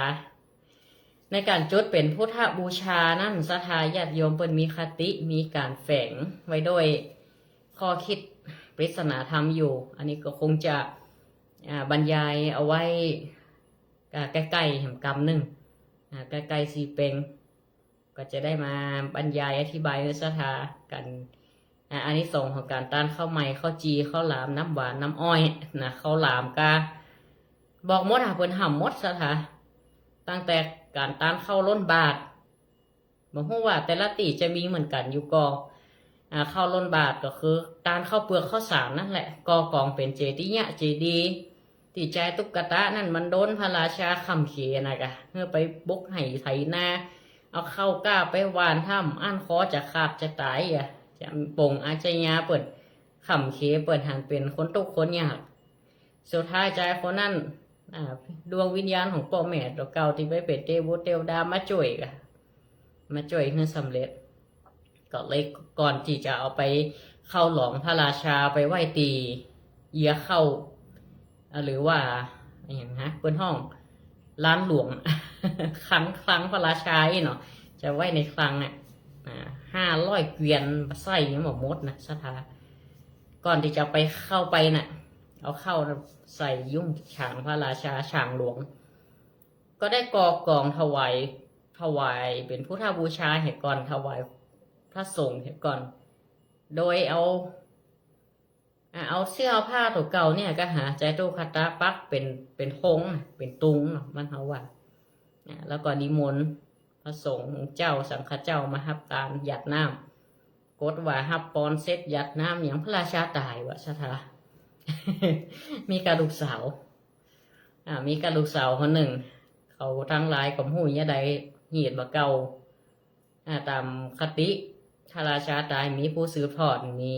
ในก๋านจุดเป๋นพุทธบูชานั้น ศรัทธาญาติโยมเปิ้นมีคติ มีก๋านแฝงไว้ด้วยข้อคิดปริศนาธรรมอยู่ อันนี้ก็คงจะ อ่า บรรยายเอาไว้ อ่า ใก้ๆ แหมกำนึ่ง อ่า ใก้ๆ สี่เป็ง ก็จะได้มาบรรยายอธิบายหื้อศรัทธากั๋น อ่า อานิสงส์ของก๋านตานข้าวใหม่ ข้าวจี่ ข้าวหลาม น้ำหวาน น้ำอ้อยนะ ข้าวหลามกา บอกหมดอะ เปิ้นห้ามหมดศรัทธา ตั้งแต่ก๋านตานข้าวล้นบาตร บ่ฮู้ว่าแต่ละตี้จะมีเหมือนกั๋นอยู่ก่อ อ่า ข้าวล้นบาตรก็คือตานข้าวเปือกข้าวสารนั่นแหละ ก่อกองเป๋นเจดีย์เยียะเจดีย์ ตี้จายตุ๊กตานั่นมันโดนพระราชาข่มเหงนะกะ หื้อไปบุกไฮ่ไถนา เอาข้าวกล้าไปหว่านถ้ำ อั้นคอจะขาดจะต๋ายอะ จะป๋งอาชญาเปิ้น ข่มเหงเปิ้น หันเป๋นคนตุ๊กข์คนยาก สุดท้ายจายคนนั้น อ่า ดวงวิญญาณของป้อแม่ตั๋วเก่าตี้ไปเป๋นเตวุเตวดามาจ้วยกะ มาจ้วยหื้อสำเร็จ ก็เลยก่อนตี้จะเอาไปเข้าหลองพระราชาไปไหว้ตี้เยียะเข้า อ่า หรือว่าอะหยังฮะ เปิ้นฮ้องลานหลวง คลัง คลังพระราชาอี้เนาะ จะไว้ในคลังอะ อ่า ห้าร้อยเกวียน บ่ใส่ยังบ่หมดนะศรัทธา ก่อนตี้จะไปเข้าไปน่ะ เอาเข้าใส่ยุ้งฉางพระราชา ฉางหลวง ก็ได้ก่อกองถวาย ถวายเป๋นพุทธบูชาเหียก่อน ถวายพระสงฆ์เหียก่อน โดยเอา อ่ะ เอาเสื้อผ้าตั๋วเก่าเนี่ยกะหาจายตุ๊กตาปักเป๋น เป๋นธงน่ะ เป๋นตุงเนาะ บ้านเฮาว่า อ่ะ แล้วก็นิมนต์พระสงฆ์เจ้า สังฆเจ้ามาฮับตานหยาดน้ำ กดว่าฮับปอนเสร็จหยาดน้ำหยัง พระราชาต๋ายว่ะศรัทธา มีกาลูกสาว อ่า มีกาลูกสาวคนนึ่ง เขาตังหลายก็บ่ฮู้ยะใด เหียดบ่าเก่า อ่า ต๋ามคติ ถ้าราชาต๋ายมีผู้สืบทอด มี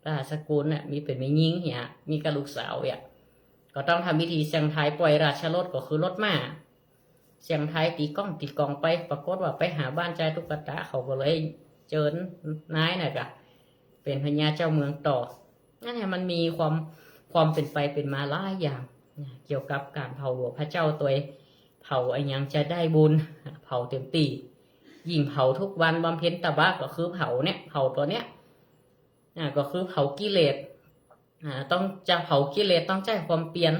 ราชสกุลน่ะ มีเป๋นแม่ญิงเหีย มีกาลูกสาวเหีย ก็ต้องทำพิธีเสี่ยงทายปล่อยราชรถ ก็คือรถม้า เสี่ยงทายตี๋ก้องตี๋กองไป ปรากฏว่าไปหาบ้านจายตุ๊กตา เขาก็เลยเจิญนายน่ะกะ เป๋นพญาเจ้าเมืองต่อ นั่นแหละ มันมีความ ความเป๋นไปเป๋นมาหลายอย่างนะ เกี่ยวกับก๋านเผาหลัวพระเจ้าตวย เผาอะหยังจะได้บุญ เผาเต็มตี้ ยิ่งเผาทุกวัน บำเพ็ญตบะก็คือเผาเนี่ย เผาตั๋วเนี้ย อ่า ก็คือเผากิเลส อ่า ต้องจะเผากิเลสต้องใจ๊ความเปียร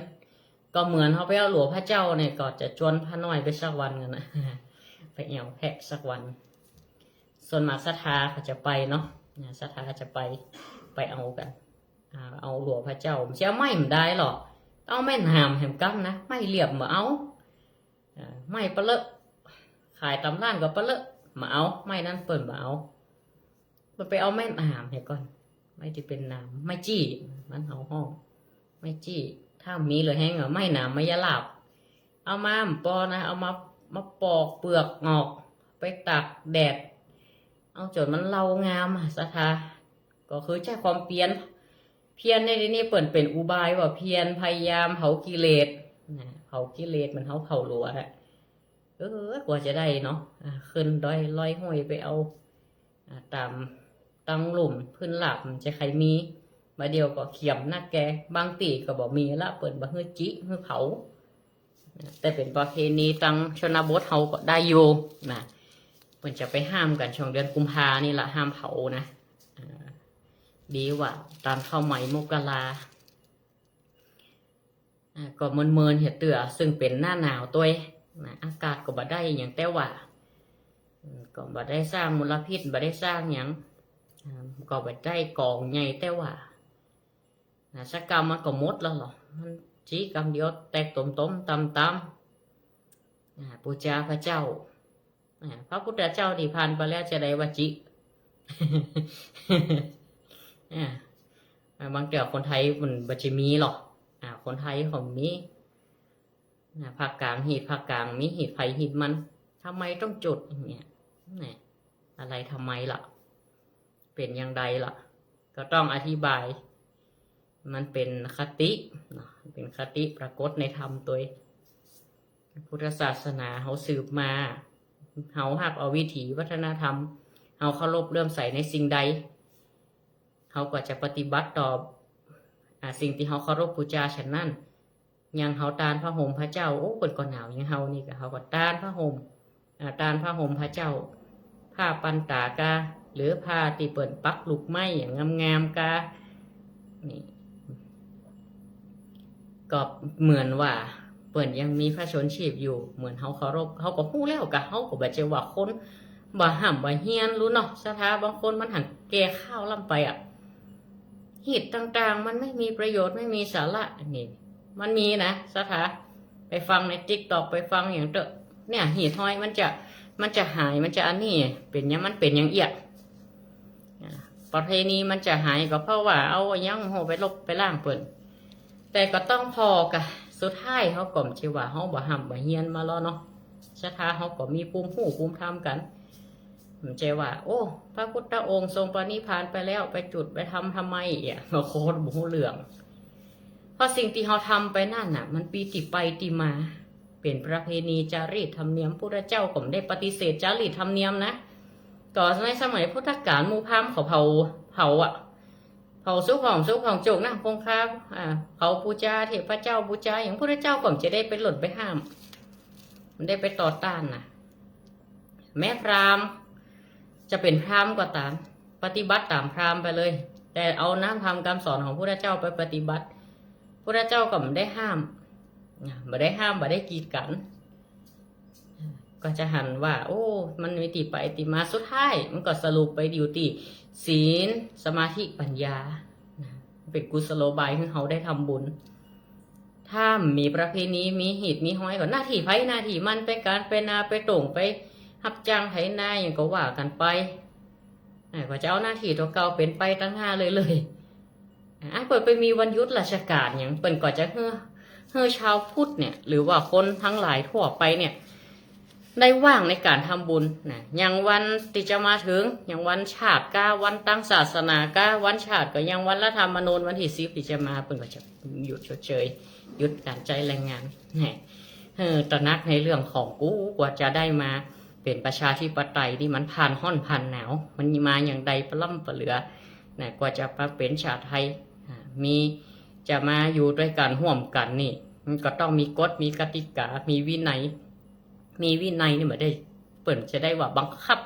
ก็เหมือนเฮาไปเอาหลัวพระเจ้าเนี่ย ก็จะจวนพระน้อยไปสักวันกั๋นนะ ไปแอ่วแพะสักวัน ส่วนมากศรัทธาเขาจะไปเนาะ อ่า ศรัทธาจะไป ไปเอากั๋น อ่า เอาหลัวพระเจ้า บ่ใจ้เอาไม้บ่ได้หรอก เอาไม้หนามแหมกำนะ ไม้เรียบบ่เอา อ่า ไม้ปะเลอะ ขายต๋ามร้านก็ปะเลอะ บ่เอา ไม้นั้นเปิ้นบ่เอา เปิ้นไปเอาไม้หนามเหียก่อน ไม้ตี้เป๋นหนาม ไม้จี้ บ้านเฮาฮ้อง ไม้จี้ ถ้ามีเหลือแฮงอะ ไม้หนาม ไม้ยะหลาบ เอามาบ่ปอนะ เอามา มาปอกเปลือกออก ไปตากแดด เอาจ๋นมันเลางามอะศรัทธา ก็คือใจ๊ความเปียร เพียรในที่นี้เปิ้นเป๋นอุบายว่าเพียรพยายามเผากิเลสนะ เผากิเลสเหมือนเฮาเผาหลัวน่ะ เออ กว่าจะได้เนาะ อ่า ขึ้นดอยลอยห้วยไปเอา อ่า ต๋ามตังลุ่มพื้นราบมันจะใค่มี บ่าเดี่ยวก็เขียมนักแก บางตี้ก็บ่มีละ เปิ้นบ่หื้อจิ หื้อเผา แต่เป๋นประเพณีตังชนบทเฮาก็ได้อยู่นะ เปิ้นจะไปห้ามกั๋นช่วงเดือนกุมภานี่ละ ห้ามเผานะ อ่า ดีว่าต๋อนเข้าใหม่มกรา อ่า ก็เมินๆ เหียเตื้อ ซึ่งเป๋นหน้าหนาวตวยนะ อากาศก็บ่ได้หยังแต่ว่า อืม ก็บ่ได้สร้างมลพิษ บ่ได้สร้างหยัง อ่า ก็บ่ได้กองใหญ่แต่ว่า นะ สักกำมันก็หมดแล้วเหรอ มันจิกำเดียวแตกต้มๆ ตำๆ อ่า ปู๋จาพระเจ้า อ่า พระพุทธเจ้าตี้ผ่านไปแล้วจะได้ว่าจิ อ่า บางเตื้อคนไทยมันบ่จะมีหรอก อ่า คนไทยเขามี นะ ภาคกลางฮีตภาคกลางมี ฮีตใผฮีตมัน ทำไมต้องจุดอย่างเงี้ย แหม อะไรทำไมล่ะ เป๋นอย่างใดล่ะ ก็ต้องอธิบาย มันเป๋นคติเนาะ เป๋นคติปรากฏในธรรมตวย พุทธศาสนาเฮาสืบมา เฮาฮับเอาวิถีวัฒนธรรม เฮาเคารพเลื่อมใสในสิ่งใด เฮาก็จะปฏิบัติต่อ อ่า สิ่งตี้เฮาเคารพบูชาฉันนั้น อย่างเฮาตานผ้าห่มพระเจ้า โอ้ เปิ้นก็หนาวอย่างเฮานี่ก็ เฮาก็ตานผ้าห่ม อ่า ตานผ้าห่มพระเจ้า ผ้าปัณตากา หรือผ้าตี้เปิ้นปักลูกไม้อย่างงามๆกา นี่ ก็เหมือนว่าเปิ้นยังมีพระชนม์ชีพอยู่ เหมือนเฮาเคารพ เฮาก็ฮู้แล้วกา เฮาก็บ่ใจ้ว่าคนบ่ฮ่ำบ่เฮียนลู้เนาะ ศรัทธาบางคนมันหันแก่ข้าวล้ำไปอะ ฮีตต่างๆ มันไม่มีประโยชน์ ไม่มีสาระ นี่ มันมีนะ ศรัทธา ไปฟังในติ๊กต็อก ไปฟังอย่างเต๊อะ เนี่ย ฮีตฮ้อยมันจะ มันจะหาย มันจะอันนี้ เป๋นหยัง มันเป๋นอย่างเอี้ย อ่า ประเพณีมันจะหายก็เพราะว่าเอาหยังโหไปลบไปล้างเปิ้น แต่ก็ต้องผ่อกะ สุดท้ายเฮาก็บ่ใจ้ว่าเฮาบ่ฮ่ำบ่เฮียนมาแล้วเนาะ ศรัทธาเฮาก็มีภูมิฮู้ภูมิธรรมกั๋น บ่ใจ้ว่า โอ้ พระพุทธองค์ทรงปรินิพพานไปแล้ว ไปจุดไปทำทำไมเอี้ย โคตรบ่ฮู้เรื่อง เพราะสิ่งตี้เฮาทำไปนั่นน่ะ มันมีตี้ไปตี้มา เป๋นประเพณีจารีตธรรมเนียม พุทธเจ้าก็บ่ได้ปฏิเสธจารีตธรรมเนียมนะ ก็ในสมัยพุทธกาลหมู่พราหมณ์เขาเผา เผาอะ เผาศพของ ศพของโจรนะ คงคา อ่า เผาบูชาเทพเจ้า บูชาหยัง พุทธเจ้าก็บ่จะได้ไปหล่นไปห้าม บ่ได้ไปต่อต้านนะ แม้พราหมณ์จะเป๋นพราหมณ์ก็ต๋าม ปฏิบัติต๋ามพราหมณ์ไปเลย แต่เอาน้ำธรรมคำสอนของพุทธเจ้าไปปฏิบัติ พุทธเจ้าก็บ่ได้ห้าม อ่า บ่ได้ห้าม บ่ได้กีดกั๋น ก็จะหันว่า โอ้ มันมีตี้ไปตี้มา สุดท้ายมันก็สรุปไปอยู่ตี้ศีล สมาธิ ปัญญา นะ เป๋นกุศโลบายหื้อเฮาได้ทำบุญ ถ้ามีประเพณี มีฮีตมีฮ้อยก็หน้าตี้ไผหน้าตี้มัน ไปก๋านไปนา ไปโต้ง ไปฮับจ้างไถนา หยังก็ว่ากั๋นไป อ่า ก็จะเอาหน้าตี้ตั๋วเก่าเป๋นไปตังหน้าเลยเลย อ่ะ เปิ้นไปมีวันหยุดราชก๋านหยัง เปิ้นก็จะหื้อ หื้อชาวพุทธเนี่ย หรือว่าคนตังหลายทั่วไปเนี่ย ได้ว่างในก๋านทำบุญนะ อย่างวันตี้จะมาเถิง อย่างวันชาติกา วันตั้งศาสนากา วันชาติก็อย่างวันรัฐธรรมนูญ วันตี้สิบตี้จะมา เปิ้นก็จะหยุดชดเชย หยุดก๋านใจ๊แรงงาน แหม เออ ตระหนักในเรื่องของกู้ กว่าจะได้มาเป๋นประชาธิปไตยนี่มันผ่านฮ้อนผ่านหนาว มันมาอย่างใดปะล้ำปะเหลือ นะ กว่าจะมาเป๋นชาติไทย อ่า มี จะมาอยู่ตวยกั๋นฮ่วมกั๋นนี่ มันก็ต้องมีกฎ มีกติกา มีวินัย มีวินัยนี่บ่ได้ เปิ้นจะได้ว่าบังคับ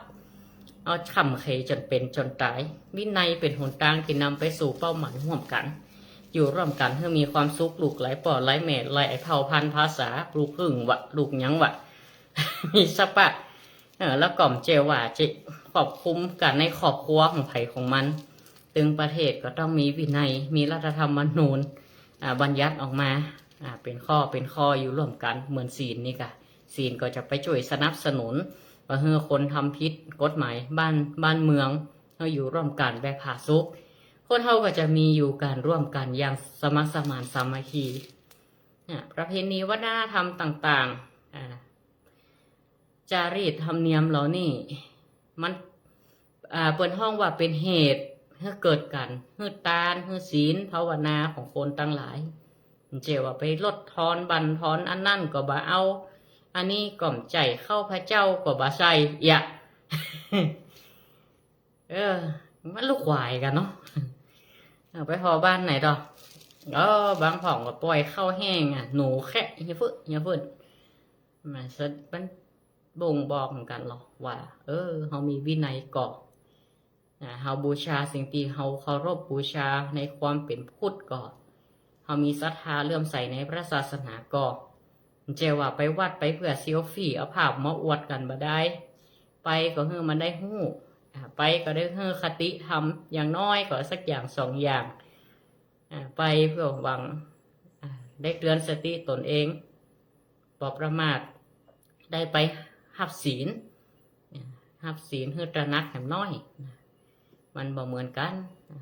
เอาค่ำเขจนเป๋นจนต๋าย วินัยเป๋นหนตางตี้นำไปสู่เป้าหมายฮ่วมกั๋น อยู่ร่วมกั๋นหื้อมีความสุข ลูกหลายป้อหลายแม่ หลายเผ่าพันธุ์ภาษา ลูกครึ่งวะ ลูกหยังวะ มีสปะ เออ แล้วก็บ่ใจ้ว่าจะควบคุมกั๋นในครอบครัวของใผของมัน ตึงประเทศก็ต้องมีวินัย มีรัฐธรรมนูญ อ่า บัญญัติออกมา อ่า เป๋นข้อ เป๋นข้ออยู่ร่วมกั๋น เหมือนศีลนี่กะ ศีลก็จะไปจ้วยสนับสนุน บ่หื้อคนทำผิดกฎหมายบ้าน บ้านเมือง หื้ออยู่ร่วมกั๋นแบบผาสุก คนเฮาก็จะมีอยู่กั๋นร่วมกั๋นอย่างสมัครสมานสามัคคี เนี่ย ประเพณีวัฒนธรรมต่างๆ อ่า จารีตธรรมเนียมเหล่านี้ มัน อ่า เปิ้นฮ้องว่าเป๋นเหตุหื้อเกิดกั๋น หื้อตาน หื้อศีล ภาวนาของคนตังหลาย บ่ใจ้ว่าไปลดทอนบั่นทอน อันนั้นก็บ่เอา อันนี้ก็บ่ใจ้ ข้าวพเจ้าก็บ่ใส่ เอี้ย เออ มันลูกควายกั๋นเนาะ เอาไปผ่อบ้านไหนต่อ เออ บางพ่องก็ป่อยข้าวแห้งอะ หนูแคะ เหียฟึ เหียฟึ มันสะ มันบ่งบอกเหมือนกั๋นหรอกว่า เออ เฮามีวินัยก่อ อ่า เฮาบูชาสิ่งตี้เฮาเคารพบูชาในความเป๋นพุทธก่อ เฮามีศรัทธาเลื่อมใสในพระศาสนาก่อ บ่ใจ้ว่าไปวัดไปเปื้อเซลฟี่ เอาภาพมาอวดกั๋นบ่ได้ ไปก็หื้อมันได้ฮู้ อ่า ไปก็ได้หื้อคติธรรม อย่างน้อยก็สักอย่างสองอย่าง อ่า ไปเปื้อหวัง อ่า ได้เตือนสติตนเอง บ่ประมาท ได้ไปฮับศีล อ่า ฮับศีลหื้อตระหนักแหมน้อย อ่า มันบ่เหมือนกั๋น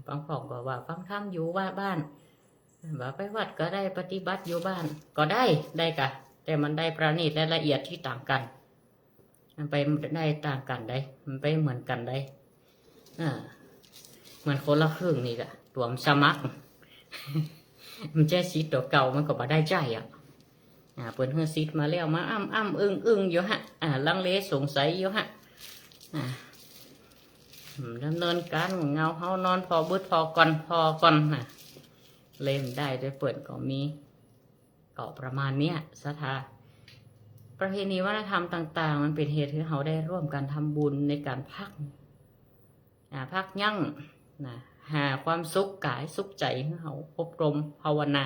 บางพ่องก็ว่าฟังธรรมอยู่ว่าบ้าน ว่าไปวัดก็ได้ ปฏิบัติอยู่บ้านก็ได้ ได้กะ แต่มันได้ประณีตและละเอียดตี้ต่างกั๋น มันไปได้ต่างกั๋นได้ มันไปเหมือนกั๋นได้ อ่า เหมือนคนละครึ่งนี่กะ ตั๋วมันสมัคร มันใจ๊สิทธิ์ตั๋วเก่ามันก็บ่ได้ใจ๊อะ อ่า เปิ้นหื้อสิทธิ์มาแล้ว มาอ้ำอ้ำอึ้งอึ้งอยู่ฮะ อ่า ลังเลสงสัยอยู่ฮะ อ่า อืม ดำเนินก๋านเงาเฮานอนผ่อบึดผ่อก่อนผ่อก่อนนะ เล่นได้ด้วยเปิ้นก็มี ก็ประมาณเนี้ย ศรัทธา ประเพณีวัฒนธรรมต่างๆ มันเป๋นเหตุหื้อเฮาได้ร่วมกั๋นทำบุญในก๋านพัก อ่า พักยั้งนะ หาความสุขก๋ายสุขใจ๋หื้อเฮาอบรมภาวนา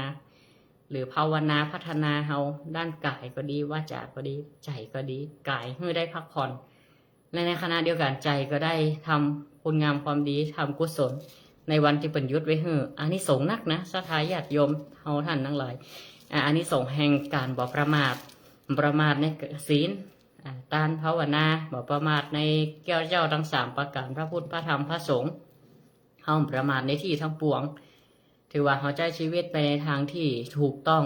หรือภาวนาพัฒนาเฮาด้านก๋ายก็ดี วาจาก็ดี ใจ๋ก็ดี ก๋ายหื้อได้พักผ่อน และในขณะเดียวกั๋นใจ๋ก็ได้ทำคุณงามความดี ทำกุศล ในวันตี้เปิ้นหยุดไว้หื้อ อานิสงส์นักนะ ศรัทธาญาติโยมเฮาต้านตังหลาย อ่า อานิสงส์แห่งก๋านบ่ประมาท ประมาทในศีล อ่า ตานภาวนา บ่ประมาทในแก้วเจ้าตังสามประก๋าน พระพุทธ พระธรรม พระสงฆ์ เฮาบ่ประมาทในตี้ตังปวง ถือว่าเฮาใจ๊ชีวิตไปในตางตี้ถูกต้อง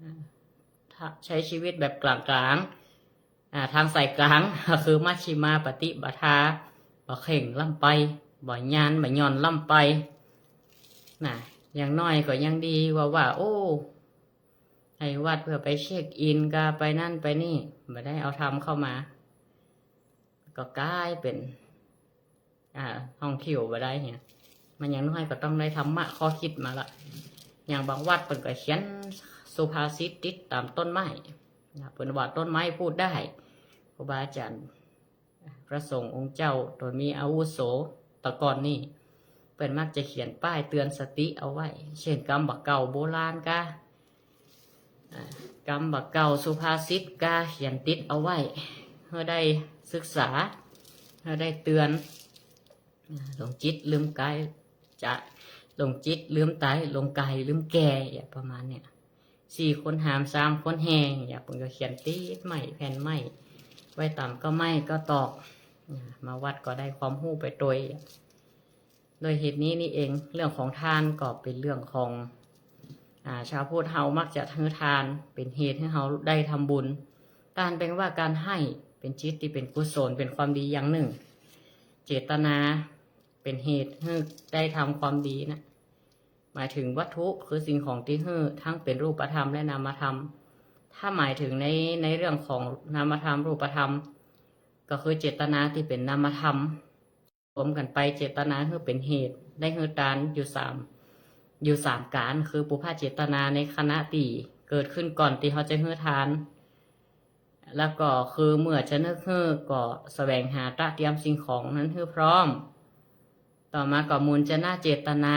อ่า ใจ๊ชีวิตแบบก๋างๆ อ่า ตางสายก๋าง ก็คือมัชฌิมาปฏิปทา บ่เคร่งล้ำไป บ่หย่านบ่หย่อนล้ำไป นะ อย่างน้อยก็ยังดีว่า ว่า โอ้ ไปวัดเปื้อไปเช็คอินกา ไปนั่นไปนี่ บ่ได้เอาธรรมเข้ามา ก็ก๋ายเป๋น อ่า ท่องเที่ยวบ่ได้เหีย มันอย่างน้อยก็ต้องได้ธรรมะข้อคิดมาละ อย่างบางวัดเปิ้นก็เขียนสุภาษิตติดต๋ามต้นไม้ นะ เปิ้นว่าต้นไม้พูดได้ ครูบาอาจ๋ารย์ พระสงฆ์องค์เจ้าตี้มีอาวุโสตะก่อนนี่ เปิ้นมักจะเขียนป้ายเตือนสติเอาไว้ เช่น กำบ่าเก่าโบราณกา อ่า กำบ่าเก่าสุภาษิตกา เขียนติดเอาไว้ หื้อได้ศึกษา หื้อได้เตือน อ่า หลงจิตลืมก๋าย จะหลงจิตลืมต๋าย หลงก๋ายลืมแก่ อย่างประมาณเนี้ย สี่คนหาม สามคนแห่ อย่างเปิ้นก็เขียนติดไม้ แผ่นไม้ ไว้ต๋ามก้าไม้ก้าตอก อ่า มาวัดก็ได้ความฮู้ไปตวย โดยเหตุนี้นี่เอง เรื่องของทานก็เป๋นเรื่องของ อ่า ชาวพุทธเฮามักจะหื้อทาน เป๋นเหตุหื้อเฮาได้ทำบุญ ทานเป๋นว่าก๋านหื้อ เป๋นจิตตี้เป๋นกุศล เป๋นความดีอย่างนึ่ง เจตนาเป๋นเหตุหื้อได้ทำความดีนะ หมายถึงวัตถุคือสิ่งของตี้หื้อ ทั้งเป๋นรูปธรรมและนามธรรม ถ้าหมายถึงใน ในเรื่องของนามธรรม รูปธรรม ก็คือเจตนาตี้เป๋นนามธรรม รวมกั๋นไป เจตนาหื้อเป๋นเหตุ ได้หื้อทานอยู่สาม อยู่สามก๋าน คือปุพพะเจตนาในขณะตี้เกิดขึ้นก่อนตี้เฮาจะหื้อทาน แล้วก็คือเมื่อจะนึกหื้อก็แสวงหาตระเตรียมสิ่งของนั้นหื้อพร้อม ต่อมาก็มุญจนะเจตนา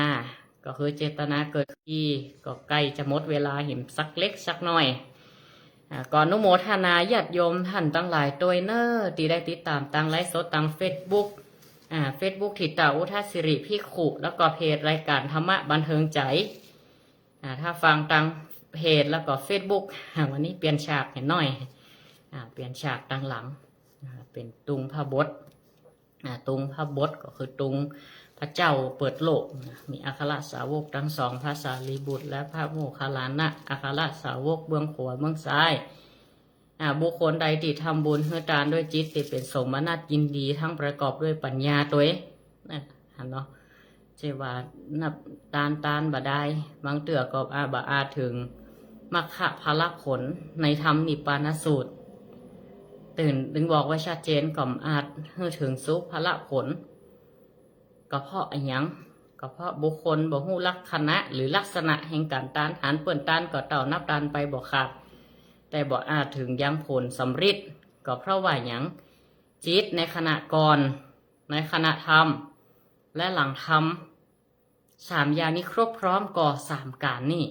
ก็คือเจตนาเกิดที ก็ใก้จะหมดเวลาแหมสักเล็กสักน้อย อ่า ก็อนุโมทนาญาติโยมต้านตังหลายตวยเน่อ ตี้ได้ติดต๋ามตางไลฟ์สดตางเฟซบุ๊ก อ่า เฟซบุ๊ก ถิตาอุทาสิริภิกขุ แล้วก็เพจรายก๋านธรรมะบันเทิงใจ๋ อ่า ถ้าฟังตางเพจแล้วก็เฟซบุ๊ก อ่า วันนี้เปลี่ยนฉากแหมหน้อย อ่า เปลี่ยนฉากตางหลัง อ่า เป๋นตุงพระบท อ่า ตุงพระบทก็คือตุงพระเจ้าเปิดโลก อ่า มีอัครสาวกตังสอง พระสารีบุตรและพระโมคคัลลานะ อัครสาวกเบื้องขวาเบื้องซ้าย อ่า บุคคลใดตี้ทำบุญหื้อทานด้วยจิตตี้เป๋นโสมนัสยินดี ทั้งประกอบด้วยปัญญาตวย นะ หันเนาะ เจ้าว่านับทาน ทานบ่ดาย บางเตื้อก็อาจ บ่อาจเถิงมรรคผลผลในธรรมนิพพานสูตร ตึง ตึงบอกไว้ชัดเจน ก็อาจหื้อเถิงสู่ผลผล ก็เพราะอะหยัง ก็เพราะบุคคลบ่ฮู้ลักษณะหรือลักษณะแห่งก๋านทาน หันเปิ้นทานก็เต้านับทานไปบ่ขาด แต่บ่อาจเถิงยังผลสำริด ก็เพราะว่าหยัง จิตในขณะก่อน ในขณะทำ และหลังทำ สามอย่างนี้ครบพร้อมก่อสามก๋านนี่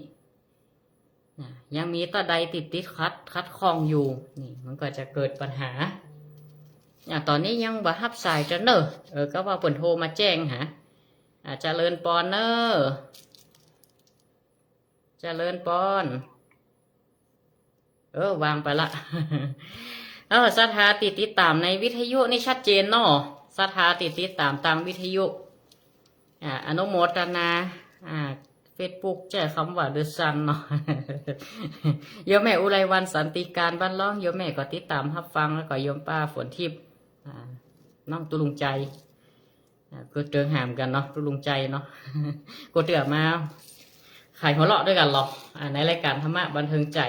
นะ ยังมีตะใดติดติดขัด ขัดข้องอยู่ นี่มันก็จะเกิดปัญหา อ่ะ ต๋อนนี้ยังบ่ฮับสายจ้ะเน่อ เออ ก็ว่าเปิ้นโทรมาแจ้งหา อ่ะ เจริญปอนเน่อ เจริญปอน เออ วางไปละ เออ ศรัทธาตี้ติดต๋ามในวิทยุนี่ชัดเจนเนาะ ศรัทธาตี้ติดต๋ามตางวิทยุ อ่า อนุโมทนา อ่า เฟซบุ๊กใจ๊กำว่าเดอะซันเนาะ โยมแม่อุไรวรรณ สันติการ บ้านล่อง โยมแม่ก็ติดต๋ามฮับฟัง แล้วก็โยมป้าฝนทิพย์ อ่า น้องตุ๊ลุงใจ๋ อ่า ก็เติงหามกั๋นเนาะ ตุ๊ลุงใจ๋เนาะ ก็เตื้อมาขายหัวเราะด้วยกั๋นลอ อ่า ในรายก๋านธรรมะบันเทิงใจ๋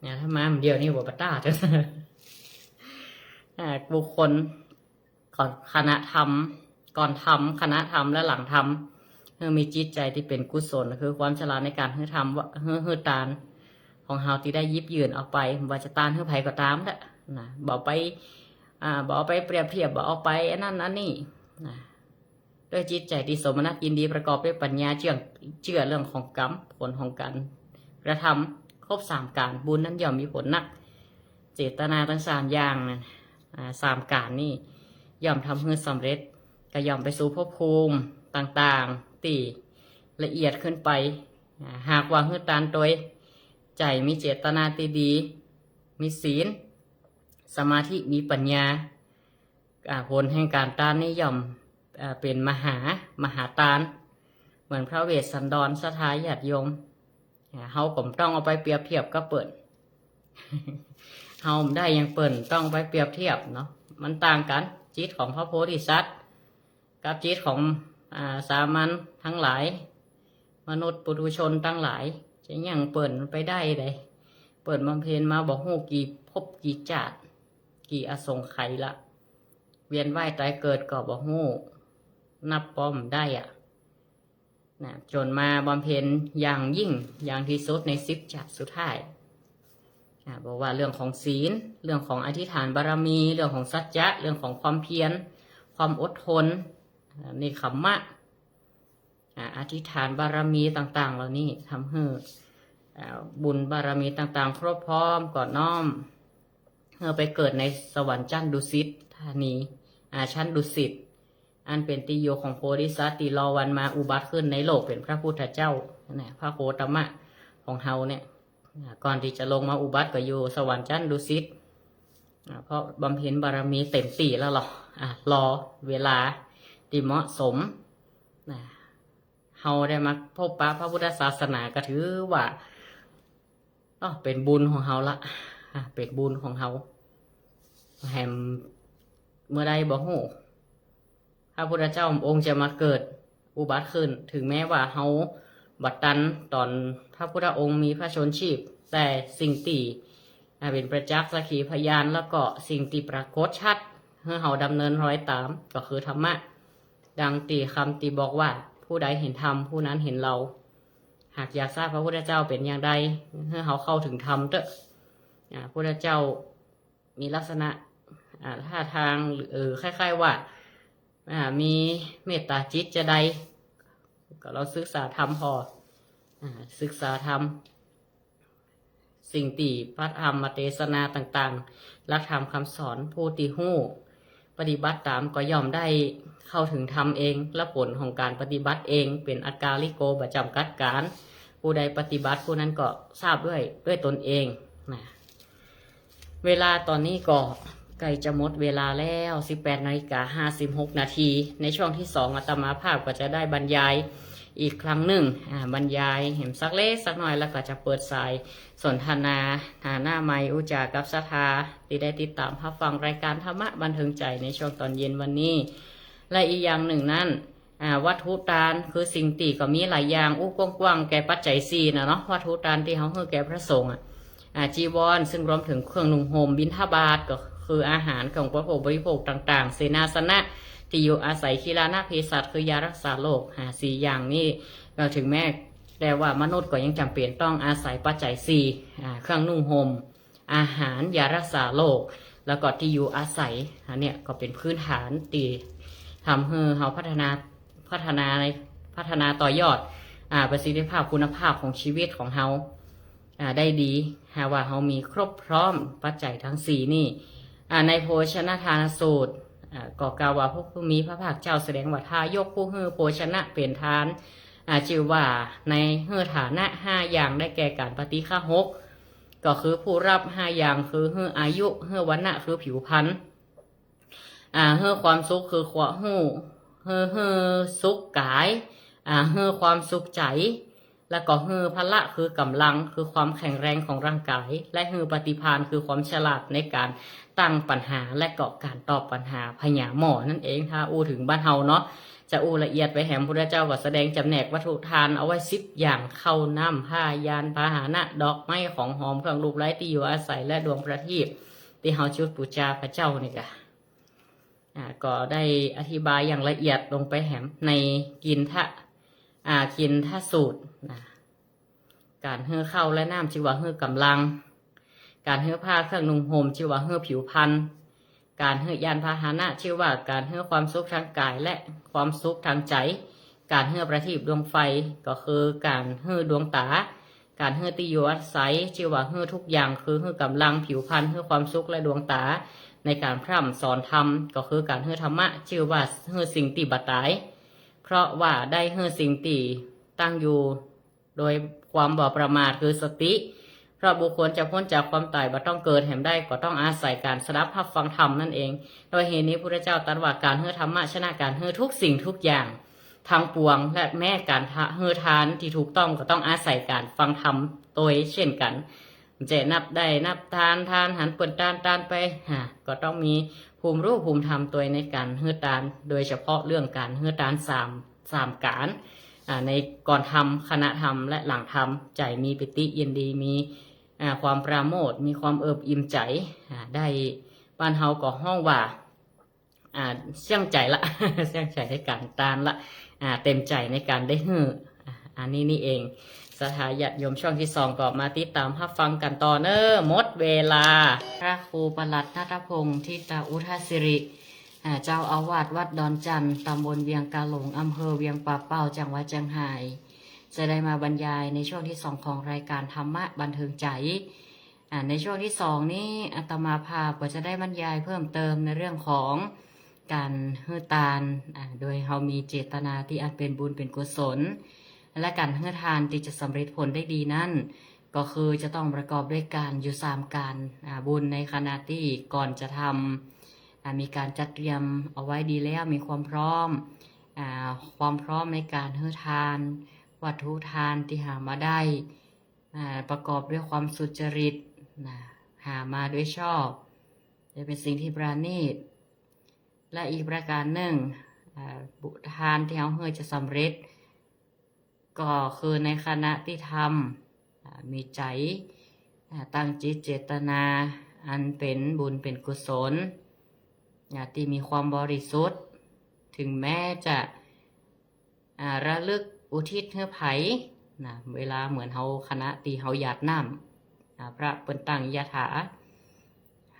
เนี่ย ธรรมะอันเดียวนี่บ่ปะต้า อ่า บุคคล ก่อน ขณะทำ ก่อนทำ ขณะทำ และหลังทำ หื้อมีจิตใจ๋ตี้เป๋นกุศล คือความฉลาดในก๋านหื้อทำ หื้อ หื้อตานของเฮาตี้ได้หยิบยื่นเอาไป บ่ว่าจะตานหื้อใผก็ต๋ามแหละนะ บ่ไป อ่า บ่เอาไปเปรียบเทียบ บ่เอาไปอันนั้นอันนี้นะ ด้วยจิตใจ๋ตี้สมนัสยินดี ประกอบด้วยปัญญา เจื้อ เจื้อเรื่องของกรรม ผลของก๋านกระทำ ครบสามก๋าน บุญนั้นย่อมมีผลนัก เจตนาตังสามอย่างนะ อ่า สามก๋านนี้ย่อมทำหื้อสำเร็จ ก็ย่อมไปสู่ภพภูมิต่างๆ ตี้ละเอียดขึ้นไป อ่า หากว่าหื้อตานโตยใจ๋มีเจตนาตี้ดี มีศีล สมาธิ มีปัญญา อ่า ผลแห่งก๋านตานนี้ย่อม อ่า เป๋นมหา มหาตาน เหมือนพระเวสสันดร ศรัทธาญาติโยม อ่า เฮาก็บ่ต้องเอาไปเปรียบเทียบกับเปิ้น เฮาบ่ได้อย่างเปิ้น ต้องไปเปรียบเทียบเนาะ มันต่างกั๋น จิตของพระโพธิสัตว์ กับจิตของ อ่า สามัญตังหลาย มนุษย์ปุถุชนตังหลาย จะหยั่งเปิ้นไปได้ใด เปิ้นบำเพ็ญมาบ่ฮู้กี่ภพกี่จาติ กี่อสงไขยละ เวียนว่ายต๋ายเกิดก็บ่ฮู้ นับป้อบ่ได้อะ นะ จ๋นมาบำเพ็ญอย่างยิ่ง อย่างตี้สุดในสิบจาติสุดท้าย อ่า บอกว่าเรื่องของศีล เรื่องของอธิษฐานบารมี เรื่องของสัจจะ เรื่องของความเพียร ความอดทน อ่า เนกขัมมะ อ่า อธิษฐานบารมีต่างๆ เหล่านี้ทำหื้อ อ่า บุญบารมีต่างๆ ครบพร้อม ก็น้อมหื้อไปเกิดในสวรรค์ชั้นดุสิตธานี อ่า ชั้นดุสิต อันเป๋นตี้อยู่ของโพธิสัตว์ตี้รอวันมาอุบัติขึ้นในโลกเป๋นพระพุทธเจ้า นะ พระโคตมะของเฮาเนี่ย อ่า ก่อนตี้จะลงมาอุบัติก็อยู่สวรรค์ชั้นดุสิต อ่า เพราะบำเพ็ญบารมีเต็มตี้แล้วลอ อ่า รอเวลาตี้เหมาะสม นะ เฮาได้มาพบปะพระพุทธศาสนาก็ถือว่า อ้อ เป๋นบุญของเฮาละ อ่ะ เป๋นบุญของเฮา แหมเมื่อใดบ่ฮู้ พระพุทธเจ้าองค์จะมาเกิดอุบัติขึ้น ถึงแม้ว่าเฮาบ่ตันต๋อนพระพุทธองค์มีพระชนม์ชีพ แต่สิ่งตี้ อ่า เป๋นประจักษ์สักขีพยาน แล้วก็สิ่งตี้ปรากฏชัด หื้อเฮาดำเนินรอยต๋าม ก็คือธรรมะ ดังตี้คำตี้บอกว่า ผู้ใดเห็นธรรม ผู้นั้นเห็นเรา หากอยากทราบพระพุทธเจ้าเป๋นอย่างใด หื้อเฮาเข้าถึงธรรมเต๊อะ อ่า พุทธเจ้ามีลักษณะ อ่า ท่าทาง เออ คล้ายๆ ว่า อ่า มีเมตตาจิตจะใด ก็ลองศึกษาธรรมผ่อ อ่า ศึกษาธรรม สิ่งตี้พระธรรมเตสนาต่างๆ หลักธรรมคำสอน ผู้ตี้ฮู้ ปฏิบัติต๋ามก็ย่อมได้เข้าถึงธรรมเอง และผลของก๋านปฏิบัติเองเป๋นอากาลิโก บ่จ๋ำกัดกาล ผู้ใดปฏิบัติผู้นั้นก็ทราบด้วย ด้วยตนเอง นะ เวลาต๋อนนี้ก็ใก้จะหมดเวลาแล้ว สิบแปดนาฬิกาห้าสิบหกนาที ในช่วงตี้สองอาตมาภาพก็จะได้บรรยายอีกครั้งนึ่ง อ่า บรรยายแหมสักเล็กสักน้อย แล้วก็จะเปิดสายสนทนา อ่า หน้าไมค์อู้จ๋ากับศรัทธาตี้ได้ติดต๋ามฮับฟังรายการธรรมะบันเทิงใจ๋ในช่วงต๋อนเย็นวันนี้ และอีกอย่างนึ่งนั้น อ่า วัตถุตานคือสิ่งตี้ก็มีหลายอย่าง อู้กว้างๆ แก่ปัจจัยสี่น่ะเนาะ วัตถุตานตี้เฮาหื้อแก่พระสงฆ์อะ อ่า จีวร ซึ่งรวมถึงเครื่องนุ่งห่ม บิณฑบาต ก็คืออาหารเครื่องอุปโภคบริโภคต่างๆ เสนาสนะ ตี้อยู่อาศัย คีลานะเภสัช คือยารักษาโรค อ่า สี่อย่างนี้ ก็ถึงแม้แต่ว่ามนุษย์ก็ยังจ๋ำเป๋นต้องอาศัยปัจจัยสี่ อ่า เครื่องนุ่งห่ม อาหาร ยารักษาโรค แล้วก็ตี้อยู่อาศัย อันเนี้ยก็เป๋นพื้นฐานตี้ทำหื้อเฮาพัฒนา พัฒนาใน พัฒนาต่อยอด อ่า ประสิทธิภาพคุณภาพของชีวิตของเฮา อ่า ได้ดี หากว่าเฮามีครบพร้อมปัจจัยตังสี่นี่ อ่า ในโภชนทานสูตร อ่า ก็กล่าวว่าพระผู้มีพระภาคเจ้าแสดงว่าทายกผู้หื้อโภชนะเป๋นทาน อ่า จื้อว่าในหื้อฐานะห้าอย่าง ได้แก่ก๋านปฏิฆะหก ก็คือผู้รับห้าอย่าง คือหื้ออายุ หื้อวรรณะ คือผิวพรรณ อ่า หื้อความสุข คือความฮู้ หื้อ หื้อสุขก๋าย อ่า หื้อความสุขใจ๋ แล้วก็หื้อพละ คือกำลัง คือความแข็งแรงของร่างก๋าย และหื้อปฏิภาณ คือความฉลาดในก๋านตั้งปัญหา และก็ก๋านตอบปัญหา พญาหมอนั่นเอง ถ้าอู้เถิงบ้านเฮาเนาะ จะอู้ละเอียดไปแหม พุทธเจ้าก็แสดงจ๋ำแนกวัตถุทานเอาไว้สิบอย่าง ข้าวน้ำ ผ้า ยานพาหนะ ดอกไม้ ของหอม เครื่องลูบไล้ ตี้อยู่อาศัย และดวงประทีปตี้เฮาจุดปู๋จาพระเจ้านี่ก่ะ อ่า ก็ได้อธิบายอย่างละเอียดลงไปแหมในกินทะ อ่า กินทสูตรนะ ก๋านหื้อข้าวและน้ำจื้อว่าหื้อกำลัง ก๋านหื้อผ้าเครื่องนุ่งห่มจื้อว่าหื้อผิวพรรณ ก๋านหื้อยานพาหนะจื้อว่าก๋านหื้อความสุขตางก๋ายและความสุขตางใจ๋ ก๋านหื้อประทีปดวงไฟก็คือก๋านหื้อดวงต๋า ก๋านหื้อตี้อยู่อาศัยจื้อว่าหื้อทุกอย่าง คือหื้อกำลัง ผิวพรรณ หื้อความสุขและดวงต๋า ในก๋านพร่ำสอนธรรมก็คือก๋านหื้อธรรมะจื้อว่าหื้อสิ่งตี้บ่ต๋าย เพราะว่าได้หื้อสิ่งตี้ตั้งอยู่ โดยความบ่ประมาทคือสติ เพราะบุคคลจะป๊นจากความต๋ายบ่ต้องเกิดแหมได้ ก็ต้องอาศัยก๋านสดับฮับฟังธรรมนั่นเอง ด้วยเหตุนี้พุทธเจ้าตรัสว่าก๋านหื้อธรรมะชนะก๋านหื้อทุกสิ่งทุกอย่างตังปวง และแม้ก๋านทะ หื้อทานตี้ถูกต้องก็ต้องอาศัยก๋านฟังธรรมตวยเช่นกั๋น จะนับได้นับตาน ตานหันเปิ้นตาน ตานไป ฮะ ก็ต้องมีภูมิรู้ภูมิธรรมตวยในก๋านหื้อตาน โดยเฉพาะเรื่องก๋านหื้อตานสาม สามก๋าน อ่า ในก่อนทำ ขณะทำ และหลังทำ ใจ๋มีปีติยินดี มี อ่า ความปราโมทย์ มีความเอิบอิ่มใจ๋ อ่า ได้ บ้านเฮาก็ฮ้องว่า อ่า เสี้ยงใจ๋ละ เสี้ยงใจ๋ในก๋านตานละ อ่า เต็มใจ๋ในก๋านได้หื้อ อ่า อันนี้นี่เอง ศรัทธาญาติโยม ช่วงตี้สองก็มาติดต๋ามฮับฟังกั๋นต่อเน่อ หมดเวลา พระครูประหลัดณัฐพงษ์ ทิตอุทสิริ อ่า เจ้าอาวาสวัดดอนจันทน์ ตำบลเวียงกาหลง อำเภอเวียงป่าเป้า จังหวัดเจียงฮาย จะได้มาบรรยายในช่วงตี้สองของรายการธรรมะบันเทิงใจ๋ อ่า ในช่วงตี้สองนี้อาตมาภาพก็จะได้บรรยายเพิ่มเติมในเรื่องของก๋านหื้อตาน อ่า โดยเฮามีเจตนาตี้อันเป๋นบุญเป๋นกุศล และก๋านหื้อตานตี้จะสำเร็จผลได้ดีนั้น ก็คือจะต้องประกอบด้วยก๋านอยู่สามก๋าน อ่า บุญในขณะตี้ก่อนจะทำ อ่า มีก๋านจัดเตรียมเอาไว้ดีแล้ว มีความพร้อม อ่า ความพร้อมในก๋านหื้อตาน วัตถุตานตี้หามาได้ อ่า ประกอบด้วยความสุจริตนะ หามาด้วยชอบ จะเป๋นสิ่งตี้ประณีต และอีกประก๋านนึ่ง อ่า บุ ตานตี้เฮาหื้อจะสำเร็จ ก็คือในขณะตี้ทำ อ่า มีใจ๋ อ่า ตั้งจิตเจตนา อันเป๋นบุญเป๋นกุศล อ่า ตี้มีความบริสุทธิ์ ถึงแม้จะ อ่า ระลึกอุทิศหื้อใผนะ เวลาเหมือนเฮา ขณะตี้เฮาหยาดน้ำ อ่า พระเปิ้นตั้งยาถา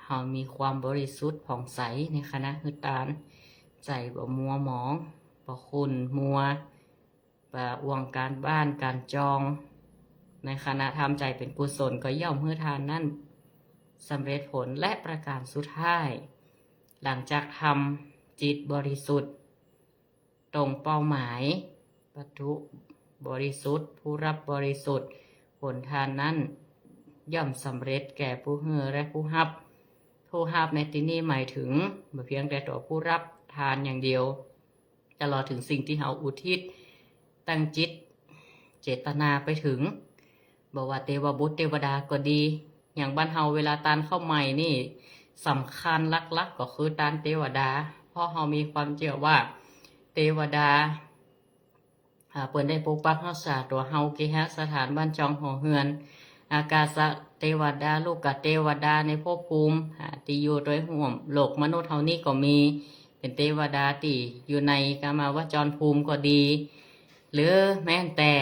เฮามีความบริสุทธิ์ผ่องใสในขณะหื้อตาน ใจ๋บ่มัวหมอง บ่ขุ่นมัว บ่อ่วงก๋านบ้านก๋านจอง ในขณะทำใจ๋เป๋นกุศลก็ย่อมหื้อตานนั้นสำเร็จผล และประก๋านสุดท้าย หลังจากทำจิตบริสุทธิ์ ตรงเป้าหมาย วัตถุบริสุทธิ์ ผู้รับบริสุทธิ์ ผลตานนั้นย่อมสำเร็จแก่ผู้หื้อและผู้ฮับ ผู้ฮับในตี้นี้หมายถึงบ่เพียงแต่ตั๋วผู้รับตานอย่างเดียว ตลอดเถิงสิ่งตี้เฮาอุทิศ ตั้งจิตเจตนาไปเถิง บ่ว่าเตวบุตรเตวดาก็ดี อย่างบ้านเฮาเวลาตานข้าวใหม่นี่ สำคัญหลักๆ ก็คือตานเตวดา เพราะเฮามีความเจื้อว่าเตวดา อ่า เปิ้นได้ปกปักฮักษาตั๋วเฮา เกหสถานบ้านจองหอเฮือน อากาสะเตวดา โลกะเตวดาในภพภูมิ อ่า ตี้อยู่โดยฮ่วมโลกมนุษย์เฮานี้ก็มี เป๋นเตวดาตี้อยู่ในกามาวจรภูมิก็ดี หรือแม้นแต่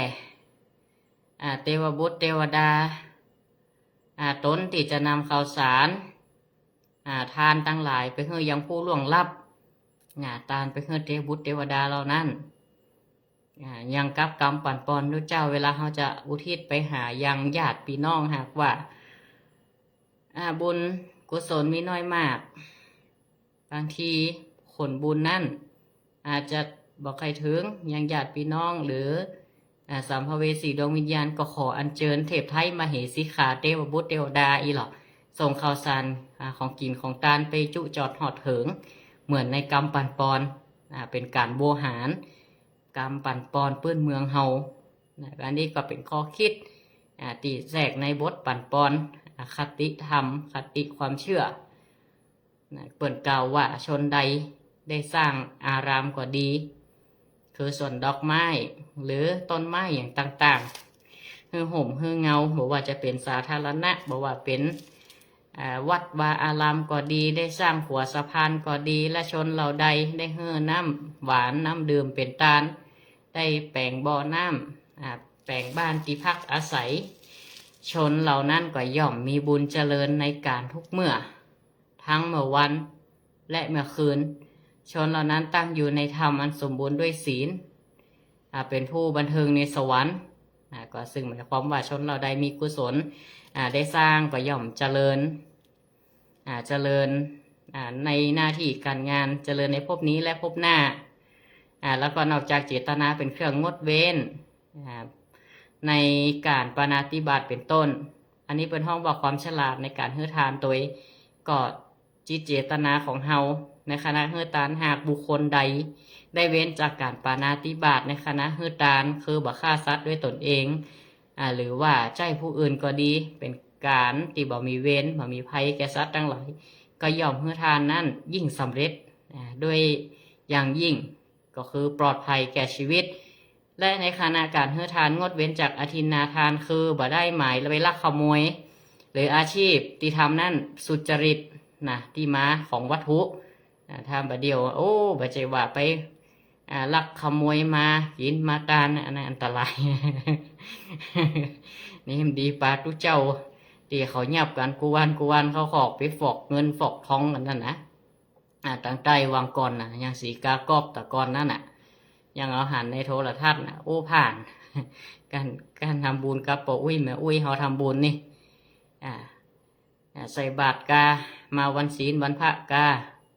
อ่า เตวบุตรเตวดา อ่า ตนตี้จะนำข้าวสาร อ่า ตานตังหลายไปหื้อยังผู้ล่วงลับ อ่า ตานไปหื้อเตวบุตรเตวดาเหล่านั้น อ่า อย่างกับกำปั่นป่อน ลูกเจ้า เวลาเฮาจะอุทิศไปหายังญาติปี้น้อง หากว่า อ่า บุญกุศลมีน้อยมาก บางทีผลบุญนั้นอาจจะบ่ใค่เถิงยังญาติปี้น้อง หรือ อ่า สัมภเวสีดวงวิญญาณ ก็ขออัญเจิญเทพไทยมเหสีขา เตวบุตรเตวดาอี้หล่อ ส่งข้าวสาร อ่า ของกิ๋นของตานไปจุจอดฮอดเถิง เหมือนในกำปั่นป่อน อ่า เป๋นก๋านโวหาร กำปั่นปอนปื้นเมืองเฮา นะ อันนี้ก็เป๋นข้อคิด อ่า ตี้แทรกในบทปั่นปอน อ่า คติธรรม คติความเชื่อ นะ เปิ้นกล่าวว่าชนใดได้สร้างอารามก็ดี คือสวนดอกไม้ หรือต้นไม้อย่างต่างๆ หื้อฮ่มหื้อเงา บ่ว่าจะเป๋นสาธารณะ บ่ว่าเป๋น อ่า วัดวาอารามก็ดี ได้สร้างขัวสะพานก็ดี และชนเหล่าใดได้หื้อน้ำหวานน้ำดื่มเป๋นตาน ได้แป๋งบ่อน้ำ อ่า แป๋งบ้านตี้พักอาศัย ชนเหล่านั้นก็ย่อมมีบุญเจริญในก๋านทุกเมื่อ ทั้งเมื่อวันและเมื่อคืน ชนเหล่านั้นตั้งอยู่ในธรรมอันสมบูรณ์ด้วยศีล อ่า เป๋นผู้บันเทิงในสวรรค์ อ่า ก็ซึ่งหมายความว่าชนเหล่าใดมีกุศล อ่า ได้สร้างก็ย่อมเจริญ อ่า เจริญ อ่า ในหน้าตี้ก๋านงาน เจริญในภพนี้และภพหน้า อ่า แล้วก็นอกจากเจตนาเป๋นเครื่องงดเว้น อ่า ในก๋านปาณาติบาตเป๋นต้น อันนี้เปิ้นฮ้องว่าความฉลาดในก๋านหื้อทานโตย ก็จิตเจตนาของเฮาในขณะหื้อตาน หากบุคคลใดได้เว้นจากก๋านปาณาติบาตในขณะหื้อตาน คือบ่ฆ่าสัตว์ด้วยตนเอง อ่า หรือว่าใจ๊ผู้อื่นก็ดี เป๋นก๋านตี้บ่มีเวร บ่มีภัยแก่สัตว์ตังหลาย ก็ย่อมหื้อทานนั้นยิ่งสำเร็จ อ่า ด้วยอย่างยิ่ง ก็คือปลอดภัยแก่ชีวิต และในขณะก๋านหื้อทานงดเว้นจากอทินนาทาน คือบ่ได้หมายไปลักขโมย หรืออาชีพตี้ทำนั้นสุจริตนะ ตี้มาของวัตถุ อ่า ถ้าบ่าเดี่ยว โอ้ บ่ใจ้ว่าไป อ่า ลักขโมยมากิ๋นมาตาน อันนั้นอันตราย นี่มันดีป๋าตุ๊เจ้า ตี้เขายับกั๋นกู้วันกู้วัน เขาก็ออกไปฟอกเงินฟอกทองกั๋นนั่นนะ อ่า ตังใต้วางก่อนนะ ยังสีกากอบตะก่อนนั่นน่ะ ยังเอาหันในโทรทัศน์น่ะ โอ้ ผ่าน ก๋าน ก๋านทำบุญกับป้ออุ๊ยแม่อุ๊ย เฮาทำบุญนี่ อ่า อ่า ใส่บาตรกา มาวันศีลวันพระกา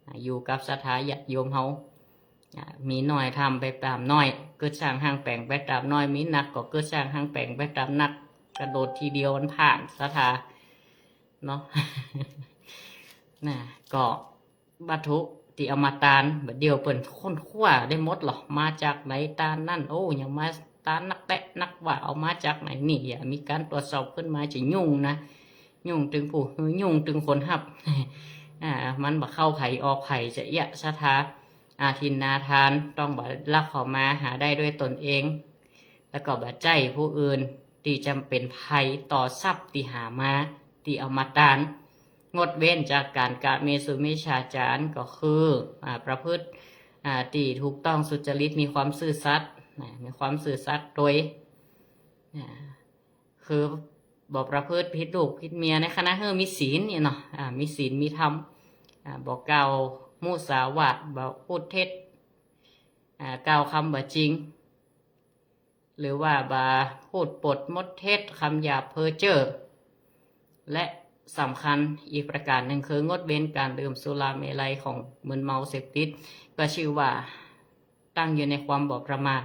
อ่า อยู่กับศรัทธาญาติโยมเฮา อ่า มีน้อยทำไปต๋ามน้อย กึ๊ดสร้างห้างแป๋งไปต๋ามน้อย มีนักก็กึ๊ดสร้างห้างแป๋งไปต๋ามนัก กระโดดทีเดียวมันผ่านศรัทธา เนาะ น่ะ ก็ วัตถุตี้เอามาตาน บ่าเดี่ยวเปิ้นค้นคว้าได้หมดหลอ มาจากไหนตานนั้น โอ้ ยังมาตานนักแต๊นักว่า เอามาจากไหนนี่ อย่ามีก๋านตรวจสอบขึ้นมาจะยุ่งนะ ยุ่งตึงผู้หื้อ ยุ่งตึงคนฮับ อ่า มันบ่เข้าใผออกใผ จะเอี้ยะศรัทธา อาทินนาทาน ต้องบ่ลักเข้ามา หาได้ด้วยตนเอง แล้วก็บ่ใจ้ผู้อื่นตี้จะเป๋นภัยต่อทรัพย์ตี้หามา ตี้เอามาตาน งดเว้นจากก๋านกาเมสุมิจฉาจาร ก็คือ อ่า ประพฤติ อ่า ตี้ถูกต้องสุจริต มีความซื่อสัตย์นะ มีความซื่อสัตย์โตย อ่า คือบ่ประพฤติผิดลูกผิดเมีย ในขณะหื้อมีศีลนี่เนาะ อ่า มีศีลมีธรรม อ่า บ่กล่าวมุสาวาท บ่พูดเท็จ อ่า กล่าวกำบ่จริง หรือว่าบ่พูดปดมดเท็จ กำหยาบเพ้อเจ้อ และสำคัญอีกประก๋านนึ่งคืองดเว้นก๋านดื่มสุราเมรัยของมึนเมาเสพติด ก็ชื่อว่าตั้งอยู่ในความบ่ประมาท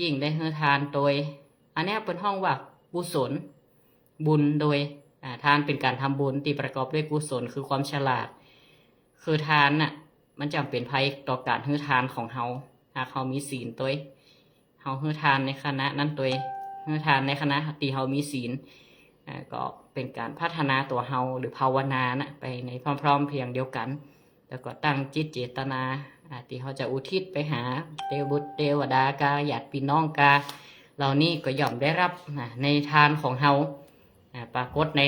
ยิ่งได้หื้อทานโตย อันเนี้ยเปิ้นฮ้องว่ากุศล บุญโตย อ่า ทานเป๋นก๋านทำบุญตี้ประกอบด้วยกุศล คือความฉลาด คือทานน่ะ มันจะเป๋นภัยต่อก๋านหื้อทานของเฮา หากเฮามีศีลโตย เฮาหื้อทานในขณะนั้นโตย หื้อทานในขณะตี้เฮามีศีล อ่า ก็เป๋นก๋านพัฒนาตั๋วเฮา หรือภาวนาน่ะ ไปในพร้อมๆ เพียงเดียวกั๋น แล้วก็ตั้งจิตเจตนา อ่า ตี้เฮาจะอุทิศไปหาเตวบุตรเตวดากา ญาติปี้น้องกา เหล่านี้ก็ย่อมได้ฮับ อ่า ในทานของเฮา อ่า ปรากฏใน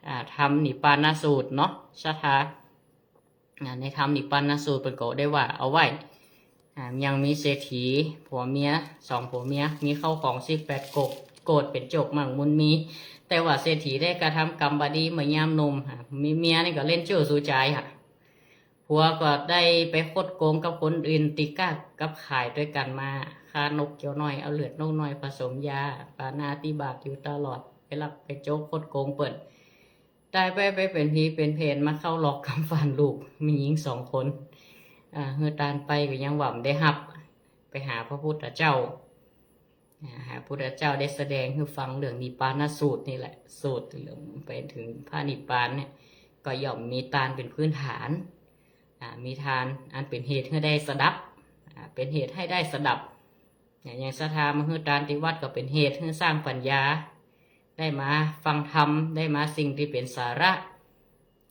อ่า ธรรมนิพพานสูตรเนาะ ศรัทธา อ่า ในธรรมนิพพานสูตรเปิ้นก็ได้ว่าเอาไว้ อ่า ยังมีเศรษฐีผัวเมีย สองผัวเมีย มีข้าวของสิบแปดโกด โกดเป๋นโจคมั่งมูลมี แต่ว่าเศรษฐีได้กระทำกรรมบ่ดีเมื่อยามหนุ่ม อ่า มีเมียนี่ก็เล่นชู้สูใจ๋ อ่า ผัวก็ได้ไปคดโกงกับคนอื่นตี้ก๊ากับข่ายตวยกั๋นมา ฆ่านกเจียวน้อย เอาเลือดนกน้อยผสมยา ปาณาติบาตอยู่ตลอด ไปลักไปโจ๊กคดโกงเปิ้น ต๋ายไปไปเป๋นผีเป๋นเปรตมาเข้าหลอกกำฝันลูกแม่ญิงสองคน อ่า หื้อตานไปก็ยังว่าบ่ได้ฮับ ไปหาพระพุทธเจ้า อ่า หาพุทธเจ้าได้แสดงหื้อฟังเรื่องนิพพานสูตรนี่แหละ สูตรไปเถิงพระนิพพานเนี่ย ก็ย่อมมีตานเป๋นพื้นฐาน อ่า มีตานอันเป๋นเหตุหื้อได้สดับ อ่า เป๋นเหตุหื้อได้สดับ เนี่ย อย่างศรัทธามาหื้อตานตี้วัดก็เป๋นเหตุหื้อสร้างปัญญา ได้มาฟังธรรม ได้มาสิ่งตี้เป๋นสาระ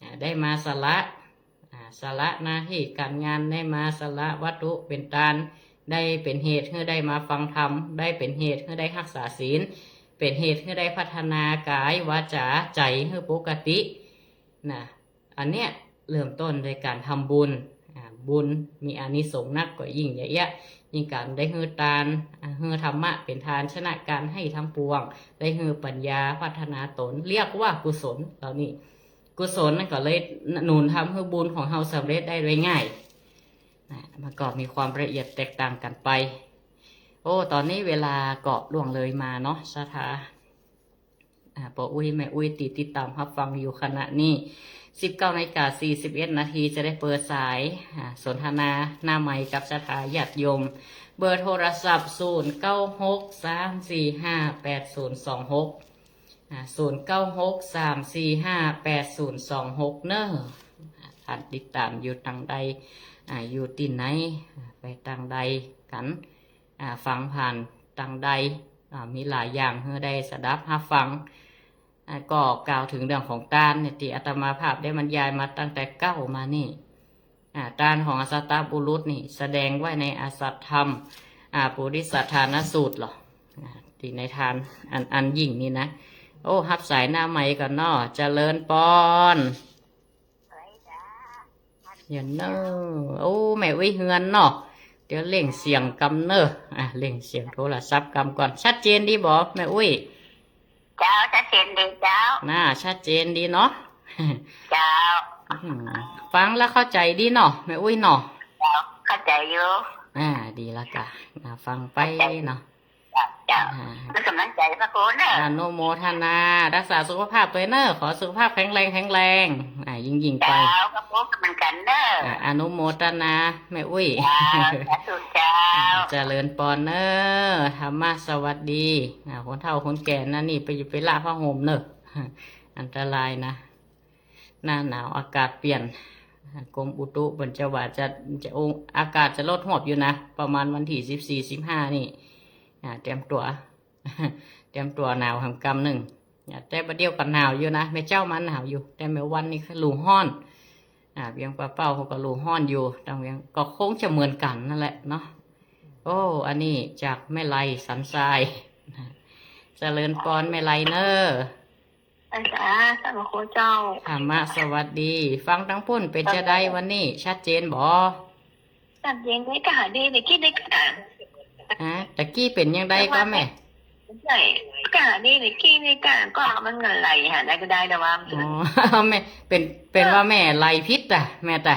อ่า ได้มาสละ อ่า สละหน้าตี้ก๋านงาน ได้มาสละวัตถุเป๋นตาน ได้เป๋นเหตุหื้อได้มาฟังธรรม ได้เป๋นเหตุหื้อได้ฮักษาศีล เป๋นเหตุหื้อได้พัฒนากายวาจาใจ๋หื้อปกติ นะ อันเนี้ยเริ่มต้นโดยก๋านทำบุญ อ่า บุญมีอานิสงส์นักก็ยิ่งเยียะ ยิ่งก๋านได้หื้อตาน อ่า หื้อธรรมะเป๋นทาน ชนะก๋านให้ทั้งปวง ได้หื้อปัญญาพัฒนาตน เรียกว่ากุศลเหล่านี้ กุศลนั่นก็เลยหนุนทำหื้อบุญของเฮาสำเร็จได้โดยง่าย นะ มันก็มีความละเอียดแตกต่างกั๋นไป โอ้ ต๋อนนี้เวลาก็ล่วงเลยมาเนาะ ศรัทธา อ่า ป้ออุ๊ยแม่อุ๊ยตี้ติดต๋ามฮับฟังอยู่ขณะนี้ สิบเก้านาฬิกาสี่สิบเอ็ดนาที จะได้เปิดสาย อ่า สนทนาหน้าไมค์กับศรัทธาญาติโยม เบอร์โทรศัพท์ ศูนย์เก้าหก สามสี่ห้า แปดศูนย์สองหก อ่า ศูนย์เก้าหก สามสี่ห้า แปดศูนย์สองหก เน่อ อ่า ท่านติดต๋ามอยู่ตางใด อ่า อยู่ตี้ไหน อ่า ไปตางใดกั๋น อ่า ฟังผ่านตางใด อ่า มีหลายอย่างหื้อได้สดับฮับฟัง อ่า ก็กล่าวเถิงเรื่องของตานเนี่ย ตี้อาตมาภาพได้บรรยายมาตั้งแต่เก๊ามานี่ อ่า ตานของอสัตตบุรุษนี่แสดงไว้ในอสัตตธรรม อ่า ปุริสทานสูตรเหรอ อ่า ตี้ในทานอัน อันยิ่งนี่นะ โอ้ ฮับสายหน้าไมค์ก่อนเนาะ เจริญปอน เดี๋ยวเน่อ โอ้ แม่อุ๊ยเฮือนเนาะ เดี๋ยวเร่งเสียงกำเน่อ อ่ะ เร่งเสียงโทรศัพท์กำก่อน ชัดเจนดีบ่แม่อุ๊ย เจ้า ชัดเจนดีเจ้า น่า ชัดเจนดีเนาะ เจ้า อืม ฟังแล้วเข้าใจ๋ดีเนาะแม่อุ๊ยเนาะ เจ้า เข้าใจ๋อยู่ อ่า ดีละก่ะ อ่า ฟังไปเนาะ เจ้า เจ้า อ่า เป๋นก๋ำลังใจ๋พระคุณเน่อ อนุโมทนา รักษาสุขภาพตวยเน่อ ขอสุขภาพแข็งแรง แข็งแรง อ่า ยิ่งๆ ไป เจ้า ก็พบกั๋นเหมือนกั๋นเน่อ อ่า อนุโมทนาแม่อุ๊ย เจ้า สาธุเจ้า อ่า เจริญปอนเน่อ ธรรมะสวัสดี อ่า คนเฒ่าคนแก่นั่นนี่ไป ไปละผ้าห่มเน่อ อันตรายนะ หน้าหนาวอากาศเปลี่ยน กรมอุตุเปิ้นจะว่าจะ จะ อากาศจะลดหวบอยู่นะ ประมาณวันตี้สิบสี่ สิบห้านี่ อ่า เตรียมตั๋ว เตรียมตั๋วหนาวแหมกำนึ่ง อ่า แต่บ่าเดี่ยวก็หนาวอยู่นะ แม่เจ๊ามาหนาวอยู่ แต่แม่วันนี่คือฤดูฮ้อน อ่า เวียงป่าเป้าเขาก็ฤดูฮ้อนอยู่ ตางเวียงก็คงจะเหมือนกั๋นนั่นแหละเนาะ โอ้ อันนี้จากแม่ไลสันทราย เจริญปอนแม่ไลเน่อ อาจ๋ารย์ สาธุเจ้า ธรรมะสวัสดี ฟังตางปุ้นเป๋นจาใดวันนี้ ชัดเจนบ่ ชัดเจนดีก่า ดีตะกี้ดีก่า ฮะ ตะกี้เป๋นจาใดก่อแม่ ใจ้ ก่า ดีตะกี้ดีก่า ก็มันก็ไหลหาได้ก็ได้แต่ว่า อ๋อ แม่ เป๋น เป๋นว่าแม่ไหลผิดอะ แม่ตะ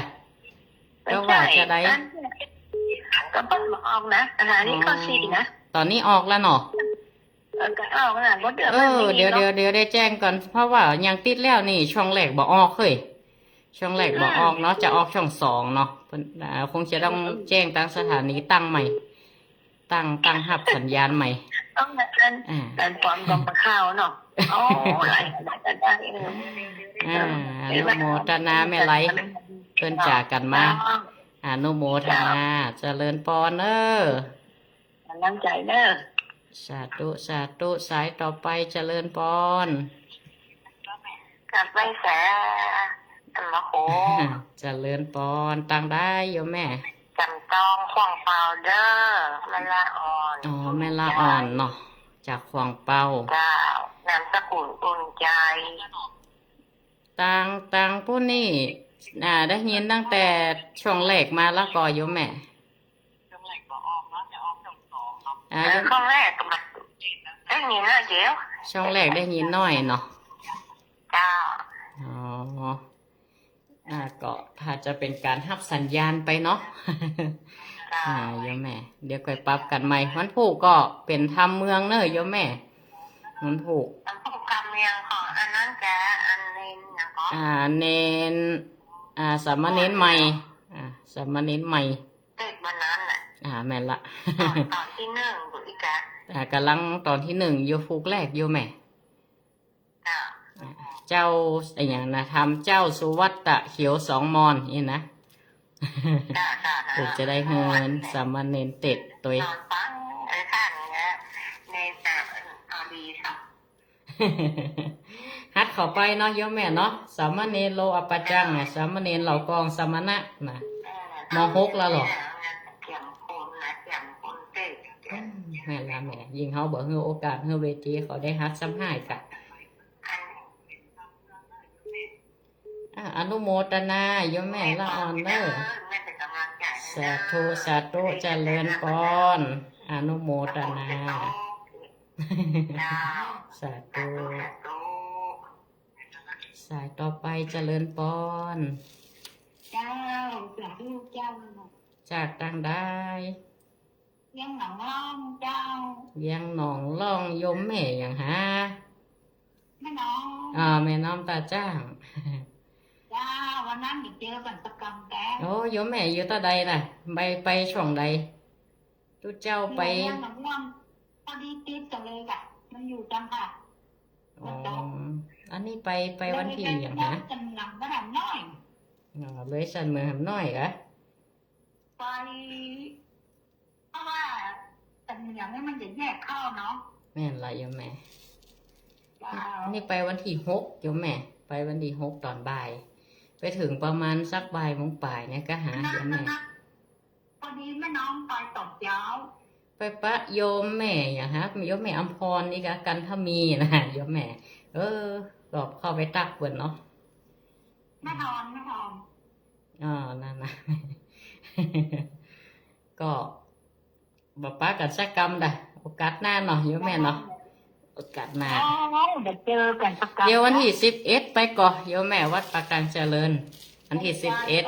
ก็ว่าจาใด ก็เปิ้นบ่ออกนะ อาหารนี่ก็สินะ ต๋อนนี้ออกแล้วเนาะ เออ ก็ออกแล้ว บ่เดือด เออ เดี๋ยว เดี๋ยว เดี๋ยวได้แจ้งก่อน เพราะว่ายังติดแล้วนี่ ช่องแรกบ่ออกเฮ้ย ช่องแรกบ่ออกเนาะ จะออกช่องสองเนาะ เปิ้น อ่า คงจะต้องแจ้งตางสถานีตั้งใหม่ ตั้ง ตั้งฮับสัญญาณใหม่ ต้องการ อ่า การปลอมกองปลาข้าวเนาะ อ๋อ ได้ ได้ ได้ เออ อ่า อนุโมทนาแม่ไล เปิ้นจากกั๋นมา เจ้า อนุโมทนา เจ้า เจริญปอนเน่อ ก๋ำลังใจ๋เน่อ สาธุ สาธุ สายต่อไป เจริญปอน กลับไปแส ธรรมโข เจริญปอน ตางใดโยมแม่ จำต้อง ขวางเปาเน่อ แม่ละอ่อน อ๋อ แม่ละอ่อนเนาะ จากขวางเปา เจ้า นามสกุลอุ่นใจ ตาง ตางปุ้นนี่ อ่า ได้ยินตั้งแต่ช่องแรกมาแล้วก่อโยมแม่ อ่า เออ ช่องแรกก็มา ได้ยินแล้วเดี๋ยว ช่องแรกได้ยินน้อยเนาะ เจ้า อ๋อ อ่า ก็ถ้าจะเป๋นก๋านฮับสัญญาณไปเนาะ เจ้า อ่า โยมแม่ เดี๋ยวก่อยปรับกั๋นใหม่ วันพูกก็เป๋นธรรมเมืองเน่อโยมแม่ วันพูก วันพูกธรรมเมืองของอันนั้นจ้ะ อันเณรหยังก่อ อ่า เณร อ่า สามเณรใหม่ อ่า สามเณรใหม่ เกิดวันนั้นแหละ อ่า แม่นละ ต๋อน ต๋อนตี้นึ่งอยู่อีกอะ อ่า ก๋ำลังต๋อนตี้นึ่งอยู่ พูกแรกอยู่แม่ เจ้า อ่า เจ้าอะหยังนะ ธรรมเจ้าสุวัตตะเขียวสองมอนนี่นะ จ้า จ้า จ้า เปื้อจะได้เฮือสามเณรเต๊อะตวย นอนฟังไอ้ท่านเนี่ย เณรน่ะ เอาดีสัก หัดเข้าไปเนาะโยมแม่เนาะ สามเณรโลอัปปะจังค์น่ะ สามเณรเหล่ากองสมณะน่ะ เออ ม.หก แล้วเหรอ เตรียมคนนะ เตรียมคนเต๊อะ อืม แม่นละแม่ ยิ่งเฮาบ่หื้อโอกาส หื้อเวทีเขาได้หัดซ้ำฮ้ายกะ อ่ะ อนุโมทนาโยมแม่ละอ่อนเน้อ สาธุ สาธุ เจริญปอน อนุโมทนา สาธุ สายต่อไปเจริญปอน เจ้า สาธุเจ้า จากตางใด เวียงหนองล่องเจ้า เวียงหนองล่อง โยมแม่หยังหา แม่น้อม อ่า แม่น้อมตาจ้าง เจ้า วันนั้นเดี๋ยวเจอกั๋นสักกำแต๊ โอ้ โยมแม่อยู่ตางใดน่ะ ไป ไปช่วงใด ตุ๊เจ้าไป เวียงหนองล่อง พอดีติดกั๋นเลยก่ะ มันอยู่ตางหาด อ๋อ อันนี้ไป ไปวันตี้หยังหา เลยสันเมืองหำน้อย อ๋อ เลยสันเมืองหำน้อยกะ ไป เพราะว่าสำเนียงนี่มันจะแยกเข้าเนาะ แม่นละโยมแม่ เจ้า นี่ไปวันตี้หกโยมแม่ ไปวันตี้หกต๋อนบ่าย ไปเถิงประมาณสักบ่ายโมงป๋ายเนี่ยกะหาโยมแม่ พอดีแม่น้อมไปต๋อนเจ๊า ไปปะโยมแม่หยังหา โยมแม่อำพรนี่กะ กันทมีน่ะ โยมแม่ เออ ลอบเข้าไปตักเปิ้นเนาะ แม่ทอน แม่ทอน อ๋อ นั่นน่ะ ก็ บ่ปะกั๋นสักกำดะ โอกาสหน้าเนาะโยมแม่เนาะ โอกาสหน้า อ๋อ เดี๋ยวเจอกั๋นสักกำ เดี๋ยววันตี้สิบเอ็ดไปก่อโยมแม่ วัดป่าก๋างเจริญ วันตี้สิบเอ็ด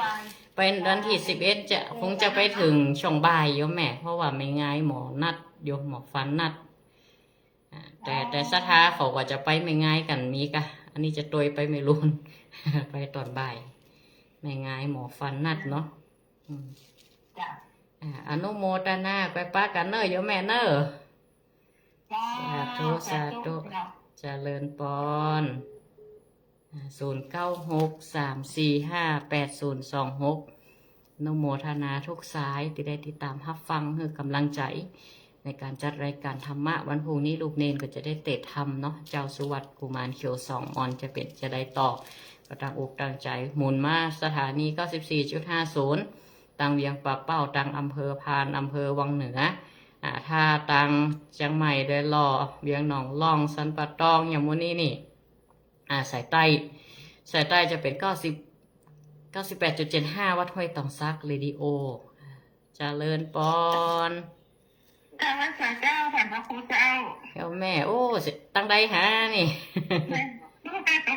ไป วันตี้สิบเอ็ดจะ คงจะไปเถิงช่วงบ่ายโยมแม่ เพราะว่าแม่งายหมอนัดโยม หมอฟันนัด อ่า แต่ แต่ศรัทธาเขาก็จะไปแม่งายกั๋นมีกะ อันนี้จะตวยไปไม่รู้ ไปต๋อนบ่าย แม่งายหมอฟันนัดเนาะ อืม จ้ะ อ่า อนุโมทนา ไปปะกั๋นเน่อโยมแม่เน่อ จ้า สาธุ สาธุ สาธุ เจ้า เจริญปอน อ่า ศูนย์เก้าหก สามสี่ห้า แปดศูนย์สองหก อนุโมทนาทุกสายตี้ได้ติดต๋ามฮับฟัง หื้อก๋ำลังใจ๋ในก๋านจัดรายก๋านธรรมะ วันพรุ่งนี้ลูกเณรก็จะได้เต๊อะธรรมเนาะ เจ้าสุวัตกุมารเขียวสองอ่อนจะเป๋นจะใดต่อ ก็ตั้งอกตั้งใจ๋ หมุนมาสถานี เก้าสิบสี่จุดห้าศูนย์ ตางเวียงป่าเป้า ตางอำเภอพาน อำเภอวังเหนือ อ่า ถ้าตางเจียงใหม่โดยรอบ เวียงหนองล่อง สันป่าตอง อย่างหมู่นี้นี่ อ่า สายใต้ สายใต้จะเป๋น เก้าสิบ เก้าสิบแปดจุดเจ็ดห้า วัดห้วยตองสัก เรดิโอ เจริญปอน เจ้า พระเจ้า ท่านพระครูเจ้า เจ้าแม่ โอ้ ตางใดหานี่ แม่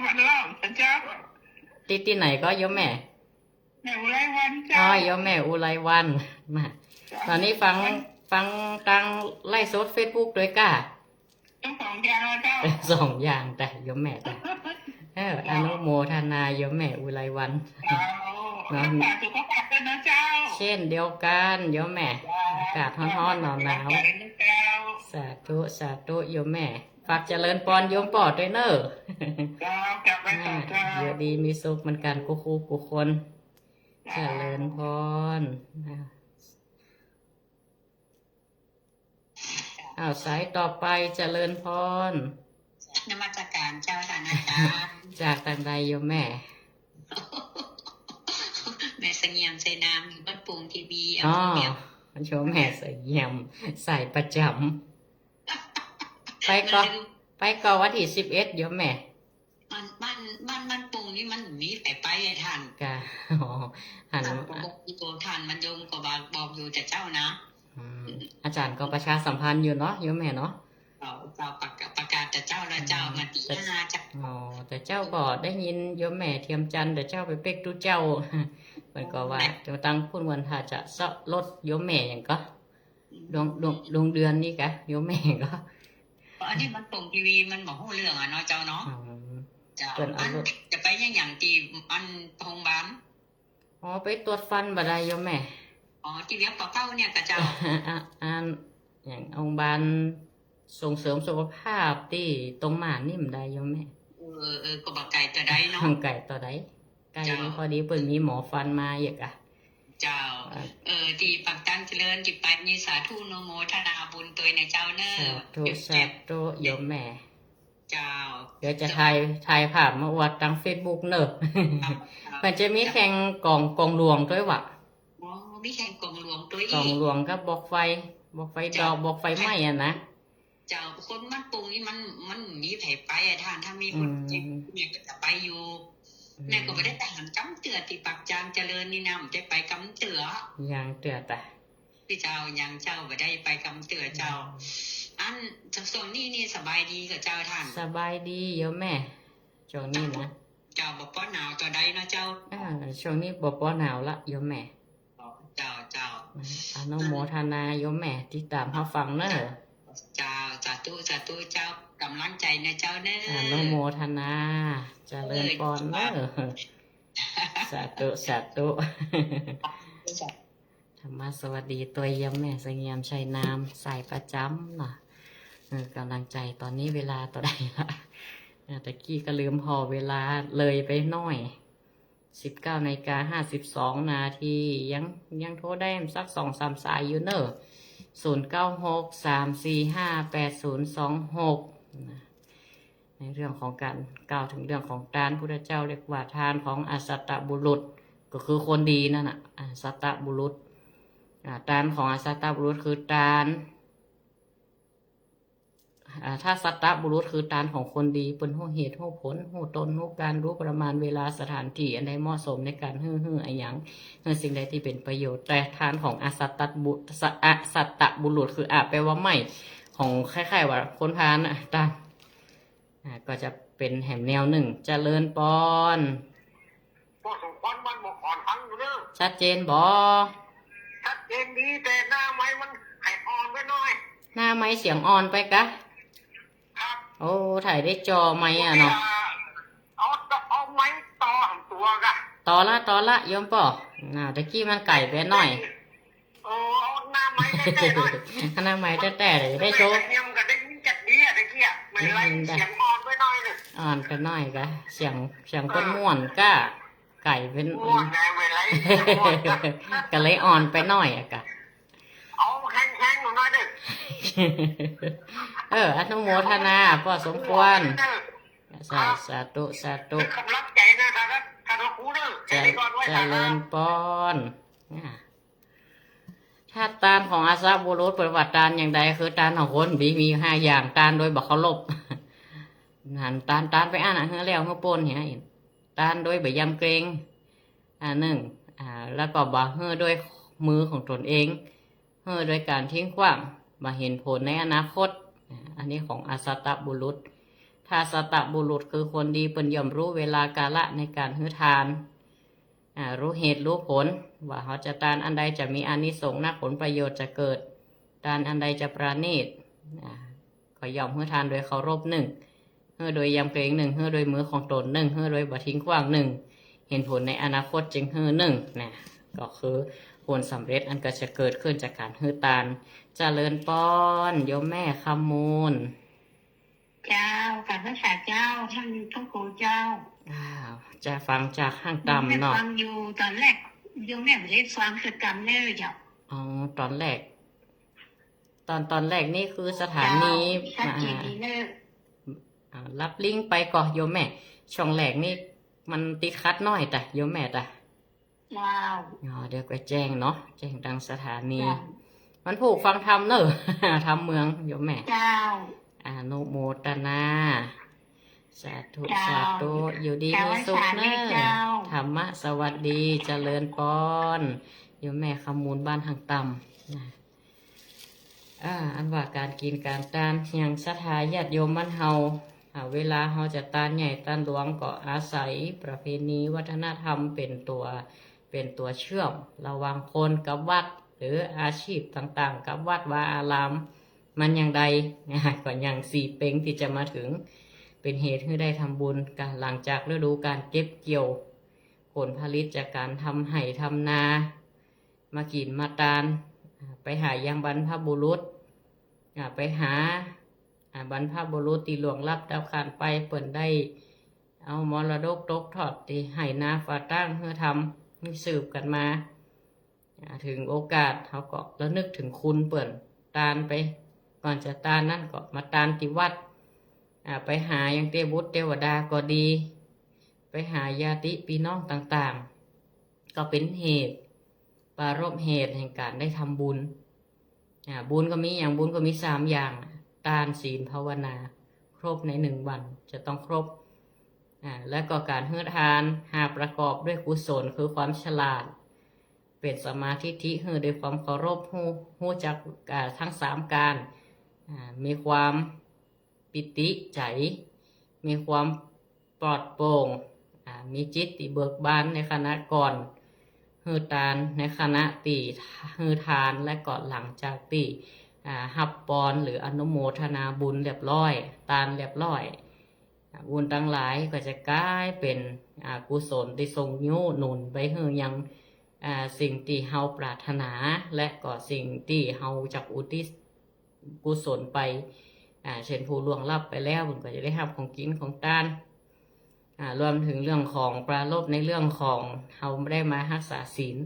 วันเล่า พระเจ้า ตี้ ตี้ไหนก็โยมแม่ แม่อุไรวันเจ้า อ๋อ โยมแม่อุไรวัน มา เจ้า ต๋อนนี้ฟัง ฟังตางไลฟ์สดเฟซบุ๊กตวยก้า ทั้งสองอย่างนะเจ้า สองอย่างแต่โยมแม่แต่ เออ เจ้า อนุโมทนาโยมแม่อุไรวัน เจ้า เนาะ รักษาสุขภาพด้วยนะเจ้า เช่นเดียวกั๋นโยมแม่ เจ้า อากาศฮ้อนๆ หนาวๆ เจ้า สาธุ สาธุโยมแม่ ฝากเจริญปอนโยมป้อตวยเน่อ เจ้า เจ้า ไปต่อ อ่า เจ้า อยู่ดีมีสุขเหมือนกั๋นกู้คู่กู้คน เจ้า เจริญปอน อ่า อ้าว สายต่อไป เจริญปอน นมัสก๋านเจ้า ท่านอาจ๋ารย์ จากตางใดโยมแม่ แม่เสงี่ยม ชัยนาม อยู่บ้านโป่ง ทีวี อ๋อ อำเภอเมือง โยมแม่เสงี่ยม สายประจ๋ำ ไปก่อ มันลืม ไปก่อวันตี้สิบเอ็ดโยมแม่ บ้าน บ้าน บ้าน บ้านโป่งนี่มันมีไป ไปอะท่าน กะ อ๋อ หัน ท่านก็บอกอยู่ ท่านมันโยมก็บอก บอกอยู่แต่เจ้านะ อืม อาจ๋ารย์ก็ประชาสัมพันธ์อยู่เนาะโยมแม่เนาะ เจ้า เจ้าประกาศ ประกาศแต่เจ้าละเจ้า อืม มาตี แต่ ห้าเจ้า อ๋อ แต่เจ้าก็ได้ยินโยมแม่เทียมจันทร์ แต่เจ้าไปเป๊กตุ๊เจ้า เปิ้นก็ว่า จะตั้งพูดวันถ้าจะเซาะรถโยมแม่หยังก็ ดวง ดวง ดวงเดือนนี่กะ โยมแม่ก็ อันนี้มันโป่ง ทีวี มันบ่ฮู้เรื่องอะเนาะเจ้าเนาะ อืม เจ้า เปิ้นเอารถ อันจะไปหยัง หยังตี้อันโฮงบาล อ๋อ ไปตรวจฟันบ่ได้โยมแม่ อ๋อ ตี้เวียงป่าเป้าเนี่ยกะเจ้า อ่ะ อัน หยังโฮงบาลส่งเสริมสุขภาพตี้ตรงม่านนี่บ่ได้โยมแม่ เออ เออ ก็บ่ไก๋เต้าใดเนาะ ไก๋เต้าใด ไก๋ เจ้า พอดีเปิ้นมีหมอฟันมาเยียะกะ เออ ตี้ปากจางเจริญ ตี้ไปนี่สาธุอนุโมทนาบุญตวยนะเจ้าเน่อ สาธุ สาธุ โยมแม่ เจ้า เดี๋ยวจะถ่าย ถ่ายภาพมาอวดตางเฟซบุ๊กเน่อ เจ้า มันจะมีแข่งก๋อง ก๋องหลวงตวยว่ะ อ๋อ มีแข่งก๋องหลวงตวย ก๋องหลวงกับบอกไฟ บอกไฟดอก เจ้า บอกไฟไหม้อะนะ เจ้า คนบ้านปุงนี่มัน มันมีใผไปอะต้าน ถ้ามีคน อืม เจ็บเนี่ยก็จะไปอยู่ อืม แม่ก็บ่ได้ไปหันกำเตื้อตี้ปากจางเจริญนี่นะ บ่ได้ไปกำเตื้อ ยังเตื้อตะ ตี้เจ้า ยังเจ้า บ่ได้ไปกำเตื้อเจ้า อืม อัน ช่วงนี้นี่สบายดีก่อเจ้าต้าน สบายดีโยมแม่ ช่วงนี้นะ เจ้า บ่ปอหนาวเต้าใดเนาะเจ้า อ่า ช่วงนี้บ่ปอหนาวละโยมแม่ เจ้า เจ้า อนุโมทนาโยมแม่ ติดต๋ามเฮาฟังเน่อ เจ้า สาธุ สาธุเจ้า ก๋ำลังใจ๋นะเจ้าเน่อ อนุโมทนา เจริญปอนเน่อ เออ สาธุ สาธุ ธรรมะสวัสดีตวยโยมแม่เสงี่ยมชัยนาม สายประจ๋ำเนาะ เออ ก๋ำลังใจ๋ ต๋อนนี้เวลาเต้าใดละ เออ ตะกี้ก็ลืมผ่อเวลาเลยไปหน้อย สิบเก้านาฬิกาห้าสิบสองนาที ยัง ยังโทรได้สักสองสามสายอยู่เน่อ ศูนย์เก้าหก สามสี่ห้า แปดศูนย์สองหก นะ ในเรื่องของก๋านกล่าวเถิงเรื่องของตาน พุทธเจ้าเรียกว่าตานของอสัตตบุรุษ ก็คือคนดีนั่นน่ะ อสัตตบุรุษ อ่า ตานของอสัตตบุรุษคือตาน อ่า ถ้าสัตตบุรุษคือตานของคนดี เปิ้นฮู้เหตุฮู้ผล ฮู้ต้นฮู้ก๋าล ฮู้ประมาณเวลาสถานตี้ อันใดเหมาะสมในก๋านหื้อ หื้ออะหยัง หื้อสิ่งใดตี้เป๋นประโยชน์ แต่ตานของอสัตตบุ สะ อสัตตบุรุษคือ อ แปลว่าไม่ ของคล้ายๆ ว่าคนพาลน่ะ ตาน อ่า ก็จะเป๋นแหมแนวนึ่ง เจริญปอน ป้อสมควรบ้านบ่ออ่อนฟังอยู่เน่อ ชัดเจนบ่ ชัดเจนดี แต่หน้าไมค์มันไขอ่อนไปหน้อย หน้าไมค์เสียงอ่อนไปกะ ครับ โอ้ ถ่ายได้จ่อไมค์อะเนาะ เอา เอาไมค์ต่อหันตั๋วกะ ต่อละ ต่อละ โยมป้อ น่ะ ตะกี้มันไก๋ไปหน้อย โอ้ เอาหน้าไมค์แต๊ๆ หน้าไมค์แต๊ๆ เลยได้โชว์ เนี่ยมันก็ได้ยินจัดดีอะตะกี้อะ ไม่ไร อืม เสียงอ่อนไปหน้อยนึ่ง อ่อนไปหน้อยกะ เสียง เสียงเปิ้นม่วนกะ ไก๋เป๋น ม่วนไง ไม่ไร ม่วนกะ ก็เลยอ่อนไปหน้อยอะกะ เอาแฮงๆ หน่อยนึ่ง เออ อนุโมทนา ป้อสมควร เออ สา สาธุ สาธุ เป็นก๋ำลังใจ๋นะ ท่าน ท่านพระครูเน่อ เจ แค่นี้ก่อน ไว้ เจริญปอน อ่า ถ้าตานของอสัตตบุรุษเปิ้นว่าตานอย่างใด คือตานของคนดี มีห้าอย่าง ตานโดยบ่เคารพ หันตาน ตานไปอั้นน่ะ หื้อแล้วหื้อปนเหีย ตานโดยบ่ยำเกรง อ่า นึ่ง อ่า แล้วก็บ่หื้อด้วยมือของตนเอง หื้อด้วยก๋านทิ้งขว้าง บ่เห็นผลในอนาคต อ่า อันนี้ของอสัตตบุรุษ ถ้าสัตตบุรุษคือคนดี เปิ้นย่อมฮู้เวลากาละในก๋านหื้อตาน อ่า ฮู้เหตุฮู้ผล ว่าเฮาจะตานอันใดจะมีอานิสงส์นัก ผลประโยชน์จะเกิด ตานอันใดจะประณีต อ่า ก็ย่อมหื้อตานโดยเคารพนึ่ง หื้อโดยยำเกรงนึ่ง หื้อโดยมือของตนนึ่ง หื้อโดยบ่ทิ้งขว้างนึ่ง เห็นผลในอนาคตจึงหื้อนึ่ง นะ ก็คือผลสำเร็จอันก็จะเกิดขึ้นจากก๋านหื้อตาน เจริญปอน โยมแม่คำมูล เจ้า กราบนมัสก๋านเจ้า ท่านพระครูเจ้า อ้าว จะฟังจากห้างต่ำเนาะ ฟังอยู่ต๋อนแรก โยมแม่บ่ได้ฟังสักกำเน่อเจ้า อ๋อ ต๋อนแรก ต๋อน ต๋อนแรกนี่คือสถานี เจ้า ชัดเจนดีเน่อ อ่า อ่า รับลิงก์ไปก่อโยมแม่ ช่วงแรกนี่มันติดขัดหน้อยตะ โยมแม่ตะ เจ้า อ๋อ เดี๋ยวก็แจ้งเนาะ แจ้งตางสถานี เจ้า มันผู้ฟังธรรมเน่อ ธรรมเมือง โยมแม่ เจ้า อนุโมทนา สาธุ เจ้า สาธุ อยู่ดี เจ้า มีสุขเน่อ สาธุเจ้า ธรรมะสวัสดี เจริญปอน โยมแม่คำมูลบ้านห้างต่ำ นะ อ่า อันว่าก๋านกิ๋นก๋านตาน อย่างศรัทธาญาติโยมบ้านเฮา อ่า เวลาเฮาจะตานใหญ่ตานหลวงก็อาศัยประเพณีวัฒนธรรมเป๋นตั๋ว เป๋นตั๋วเชื่อมระหว่างคนกับวัด หรืออาชีพต่างๆ กับวัดวาอาราม มันอย่างใด นะ ก็อย่างสี่เป็งตี้จะมาเถิง เป๋นเหตุหื้อได้ทำบุญ ก็หลังจากฤดูก๋านเก็บเกี่ยวผลผลิตจากก๋านทำไฮ่ทำนา มากิ๋นมาตาน อ่า ไปหายังบรรพบุรุษ อ่า ไปหา อ่า บรรพบุรุษตี้ล่วงลับดับขันไป เปิ้นได้เอามรดกตกทอดตี้ไฮ่นาฝาตางหื้อทำ หื้อสืบกั๋นมา อ่า ถึงโอกาสเฮาก็ระนึกถึงคุณเปิ้น ตานไป ก่อนจะตานนั้นก็มาตานตี้วัด อ่า ไปหายังเตบุตรเตวดาก็ดี ไปหาญาติปี้น้องต่างๆ ก็เป๋นเหตุ ปรารภเหตุแห่งก๋านได้ทำบุญ อ่า บุญก็มีหยัง บุญก็มีสามอย่าง ตาน ศีล ภาวนา ครบในหนึ่งวัน จะต้องครบ อ่า และก็ก๋านหื้อตาน หากประกอบด้วยกุศล คือความฉลาด เป๋นสัมมาทิฏฐิ หื้อด้วยความเคารพ ฮู้ ฮู้จัก อ่า ทั้งสามก๋าน อ่า มีความปีติใจ๋ มีความ ปลอดโปร่ง อ่า มีจิตตี้เบิกบานในขณะก่อนหื้อตาน ในขณะตี้หื้อตาน และก็หลังจากตี้ อ่า ฮับปอนหรืออนุโมทนาบุญเรียบร้อย ตานเรียบร้อย อ่า บุญตังหลายก็จะก๋ายเป๋น อ่า กุศลตี้ส่งยู้หนุนไปหื้อยัง อ่า สิ่งตี้เฮาปรารถนา และก็สิ่งตี้เฮาจักอุทิศ กุศลไป อ่า เช่น ผู้ล่วงลับไปแล้ว เปิ้นก็จะได้ฮับของกิ๋นของตาน อ่า รวมถึงเรื่องของปรารภในเรื่องของเฮาได้มาฮักษาศีล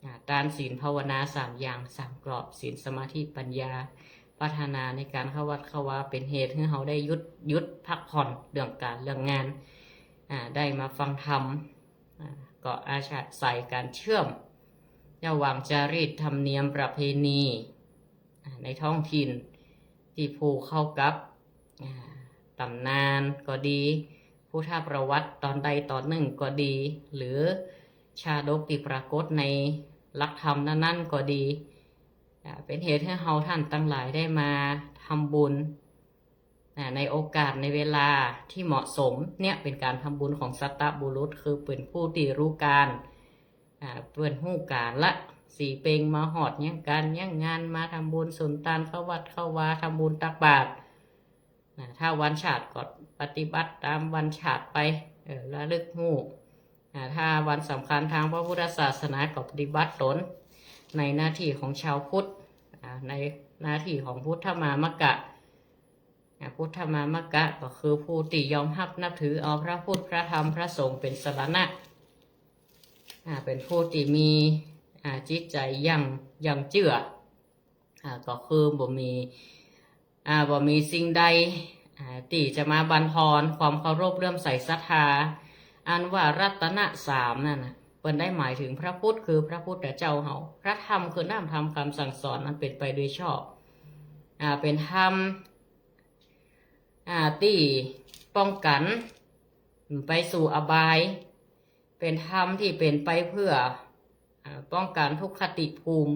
อ่า ตาน ศีล ภาวนา สามอย่าง สามกรอบ ศีล สมาธิ ปัญญา พัฒนาในก๋านเข้าวัดเข้าวา เป๋นเหตุหื้อเฮาได้หยุด หยุดพักผ่อนเรื่องก๋านเรื่องงาน อ่า ได้มาฟังธรรม อ่า ก็อาศัยก๋านเชื่อมระหว่างจารีตธรรมเนียมประเพณี อ่า ในท้องถิ่นตี้ผูกเข้ากับ อ่า ต๋ำนานก็ดี พุทธประวัติตอนใดตอนนึ่งก็ดี หรือชาดกตี้ปรากฏในหลักธรรมนั้นๆ ก็ดี อ่า เป๋นเหตุหื้อเฮาต้านตังหลายได้มาทำบุญ อ่า ในโอกาสในเวลาตี้เหมาะสม เนี่ยเป๋นก๋านทำบุญของสัตบุรุษ คือเป๋นผู้ตี้ฮู้ก๋าน อ่า เปิ้นฮู้กาละ สีเพ็งมาฮอดยังก๋านยังงาน มาทำบุญสุนตานเข้าวัดเข้าวา ทำบุญตักบาตร อ่า ถ้าวันชาติก็ปฏิบัติต๋ามวันชาติไป เออ ระลึกฮู้ อ่า ถ้าวันสำคัญตางพระพุทธศาสนาก็ปฏิบัติต๋นในหน้าตี้ของชาวพุทธ อ่า ในหน้าตี้ของพุทธมามกะ อ่า พุทธมามกะก็คือผู้ตี้ยอมฮับนับถือเอาพระพุทธ พระธรรม พระสงฆ์เป๋นสรณะ อ่า เป๋นผู้ตี้มี อ่า จิตใจ๋หยั่ง หยั่งเจื้อ อ่า ก็คือบ่มี อ่า บ่มีสิ่งใด อ่า ตี้จะมาบั่นทอนความเคารพเลื่อมใสศรัทธา อันว่ารัตนะสามนั่นน่ะ เปิ้นได้หมายถึงพระพุทธคือพระพุทธเจ้าเฮา พระธรรมคือน้ำธรรมคำสั่งสอนอันเป๋นไปโดยชอบ อ่า เป๋นธรรม อ่า ตี้ป้องกั๋นไปสู่อบาย เป๋นธรรมตี้เป๋นไปเพื่อ อ่า ป้องกั๋นทุกขติภูมิ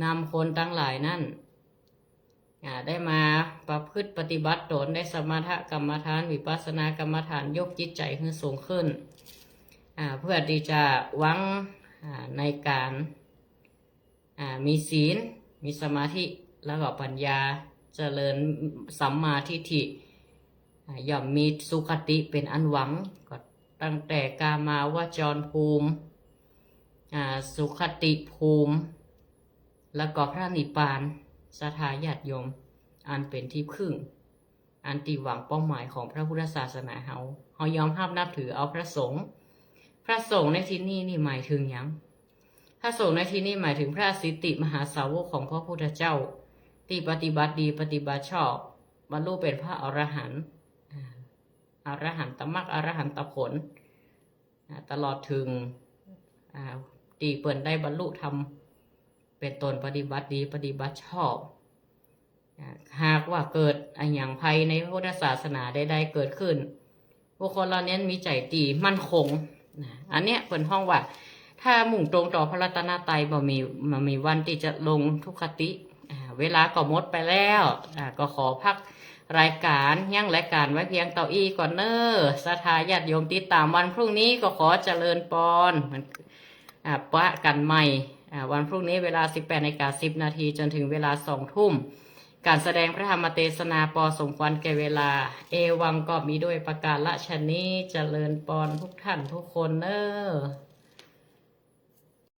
นำคนตังหลายนั้น อ่า ได้มาประพฤติปฏิบัติต๋น ได้สมถกรรมฐาน วิปัสสนากรรมฐาน ยกจิตใจ๋หื้อสูงขึ้น อ่า เพื่อตี้จะหวัง อ่า ในก๋าน อ่า มีศีล มีสมาธิ แล้วก็ปัญญา เจริญสัมมาทิฏฐิ อ่า ย่อมมีสุคติเป๋นอันหวัง ก็ตั้งแต่กามาวจรภูมิ อ่า สุคติภูมิ แล้วก็พระนิพพาน ศรัทธาญาติโยม อันเป๋นตี้พึ่ง อันตี้หวังเป้าหมายของพระพุทธศาสนาเฮา เฮายอมฮับนับถือเอาพระสงฆ์ พระสงฆ์ในตี้นี่นี่หมายถึงหยัง พระสงฆ์ในตี้นี่หมายถึงพระสิทธิมหาสาวกของพระพุทธเจ้า ตี้ปฏิบัติดี ปฏิบัติชอบ บรรลุเป๋นพระอรหันต์ อ่า อรหันตมรรค อรหันตผล อ่า ตลอดเถิง อ่า ตี้เปิ้นได้บรรลุธรรมเป๋นต้น ปฏิบัติดี ปฏิบัติชอบ อ่า หากว่าเกิดอะหยังภัยในพระพุทธศาสนาใดๆ เกิดขึ้น บุคคลเหล่านั้นมีใจ๋ตี้มั่นคง นะ อันเนี้ยเปิ้นฮ้องว่า ถ้ามุ่งตรงต่อพระรัตนตรัย บ่มี บ่มีวันตี้จะลงทุกขติ อ่า เวลาก็หมดไปแล้ว อ่า ก็ขอพักรายก๋าน ยั้งรายก๋านไว้เพียงเต้าอี้ก่อนเน้อ ศรัทธาญาติโยมติดต๋ามวันพรุ่งนี้ ก็ขอเจริญปอน มัน อ่า ปะกั๋นใหม่ อ่า วันพรุ่งนี้เวลาสิบแปดนาฬิกาสิบนาที จ๋นเถิงเวลาสองทุ่ม ก๋านแสดงพระธรรมเตสนาปอสมควรแก่เวลา เอวังก็มีด้วยประก๋ารฉะนี้ เจริญปอนทุกต้านทุกคนเน้อ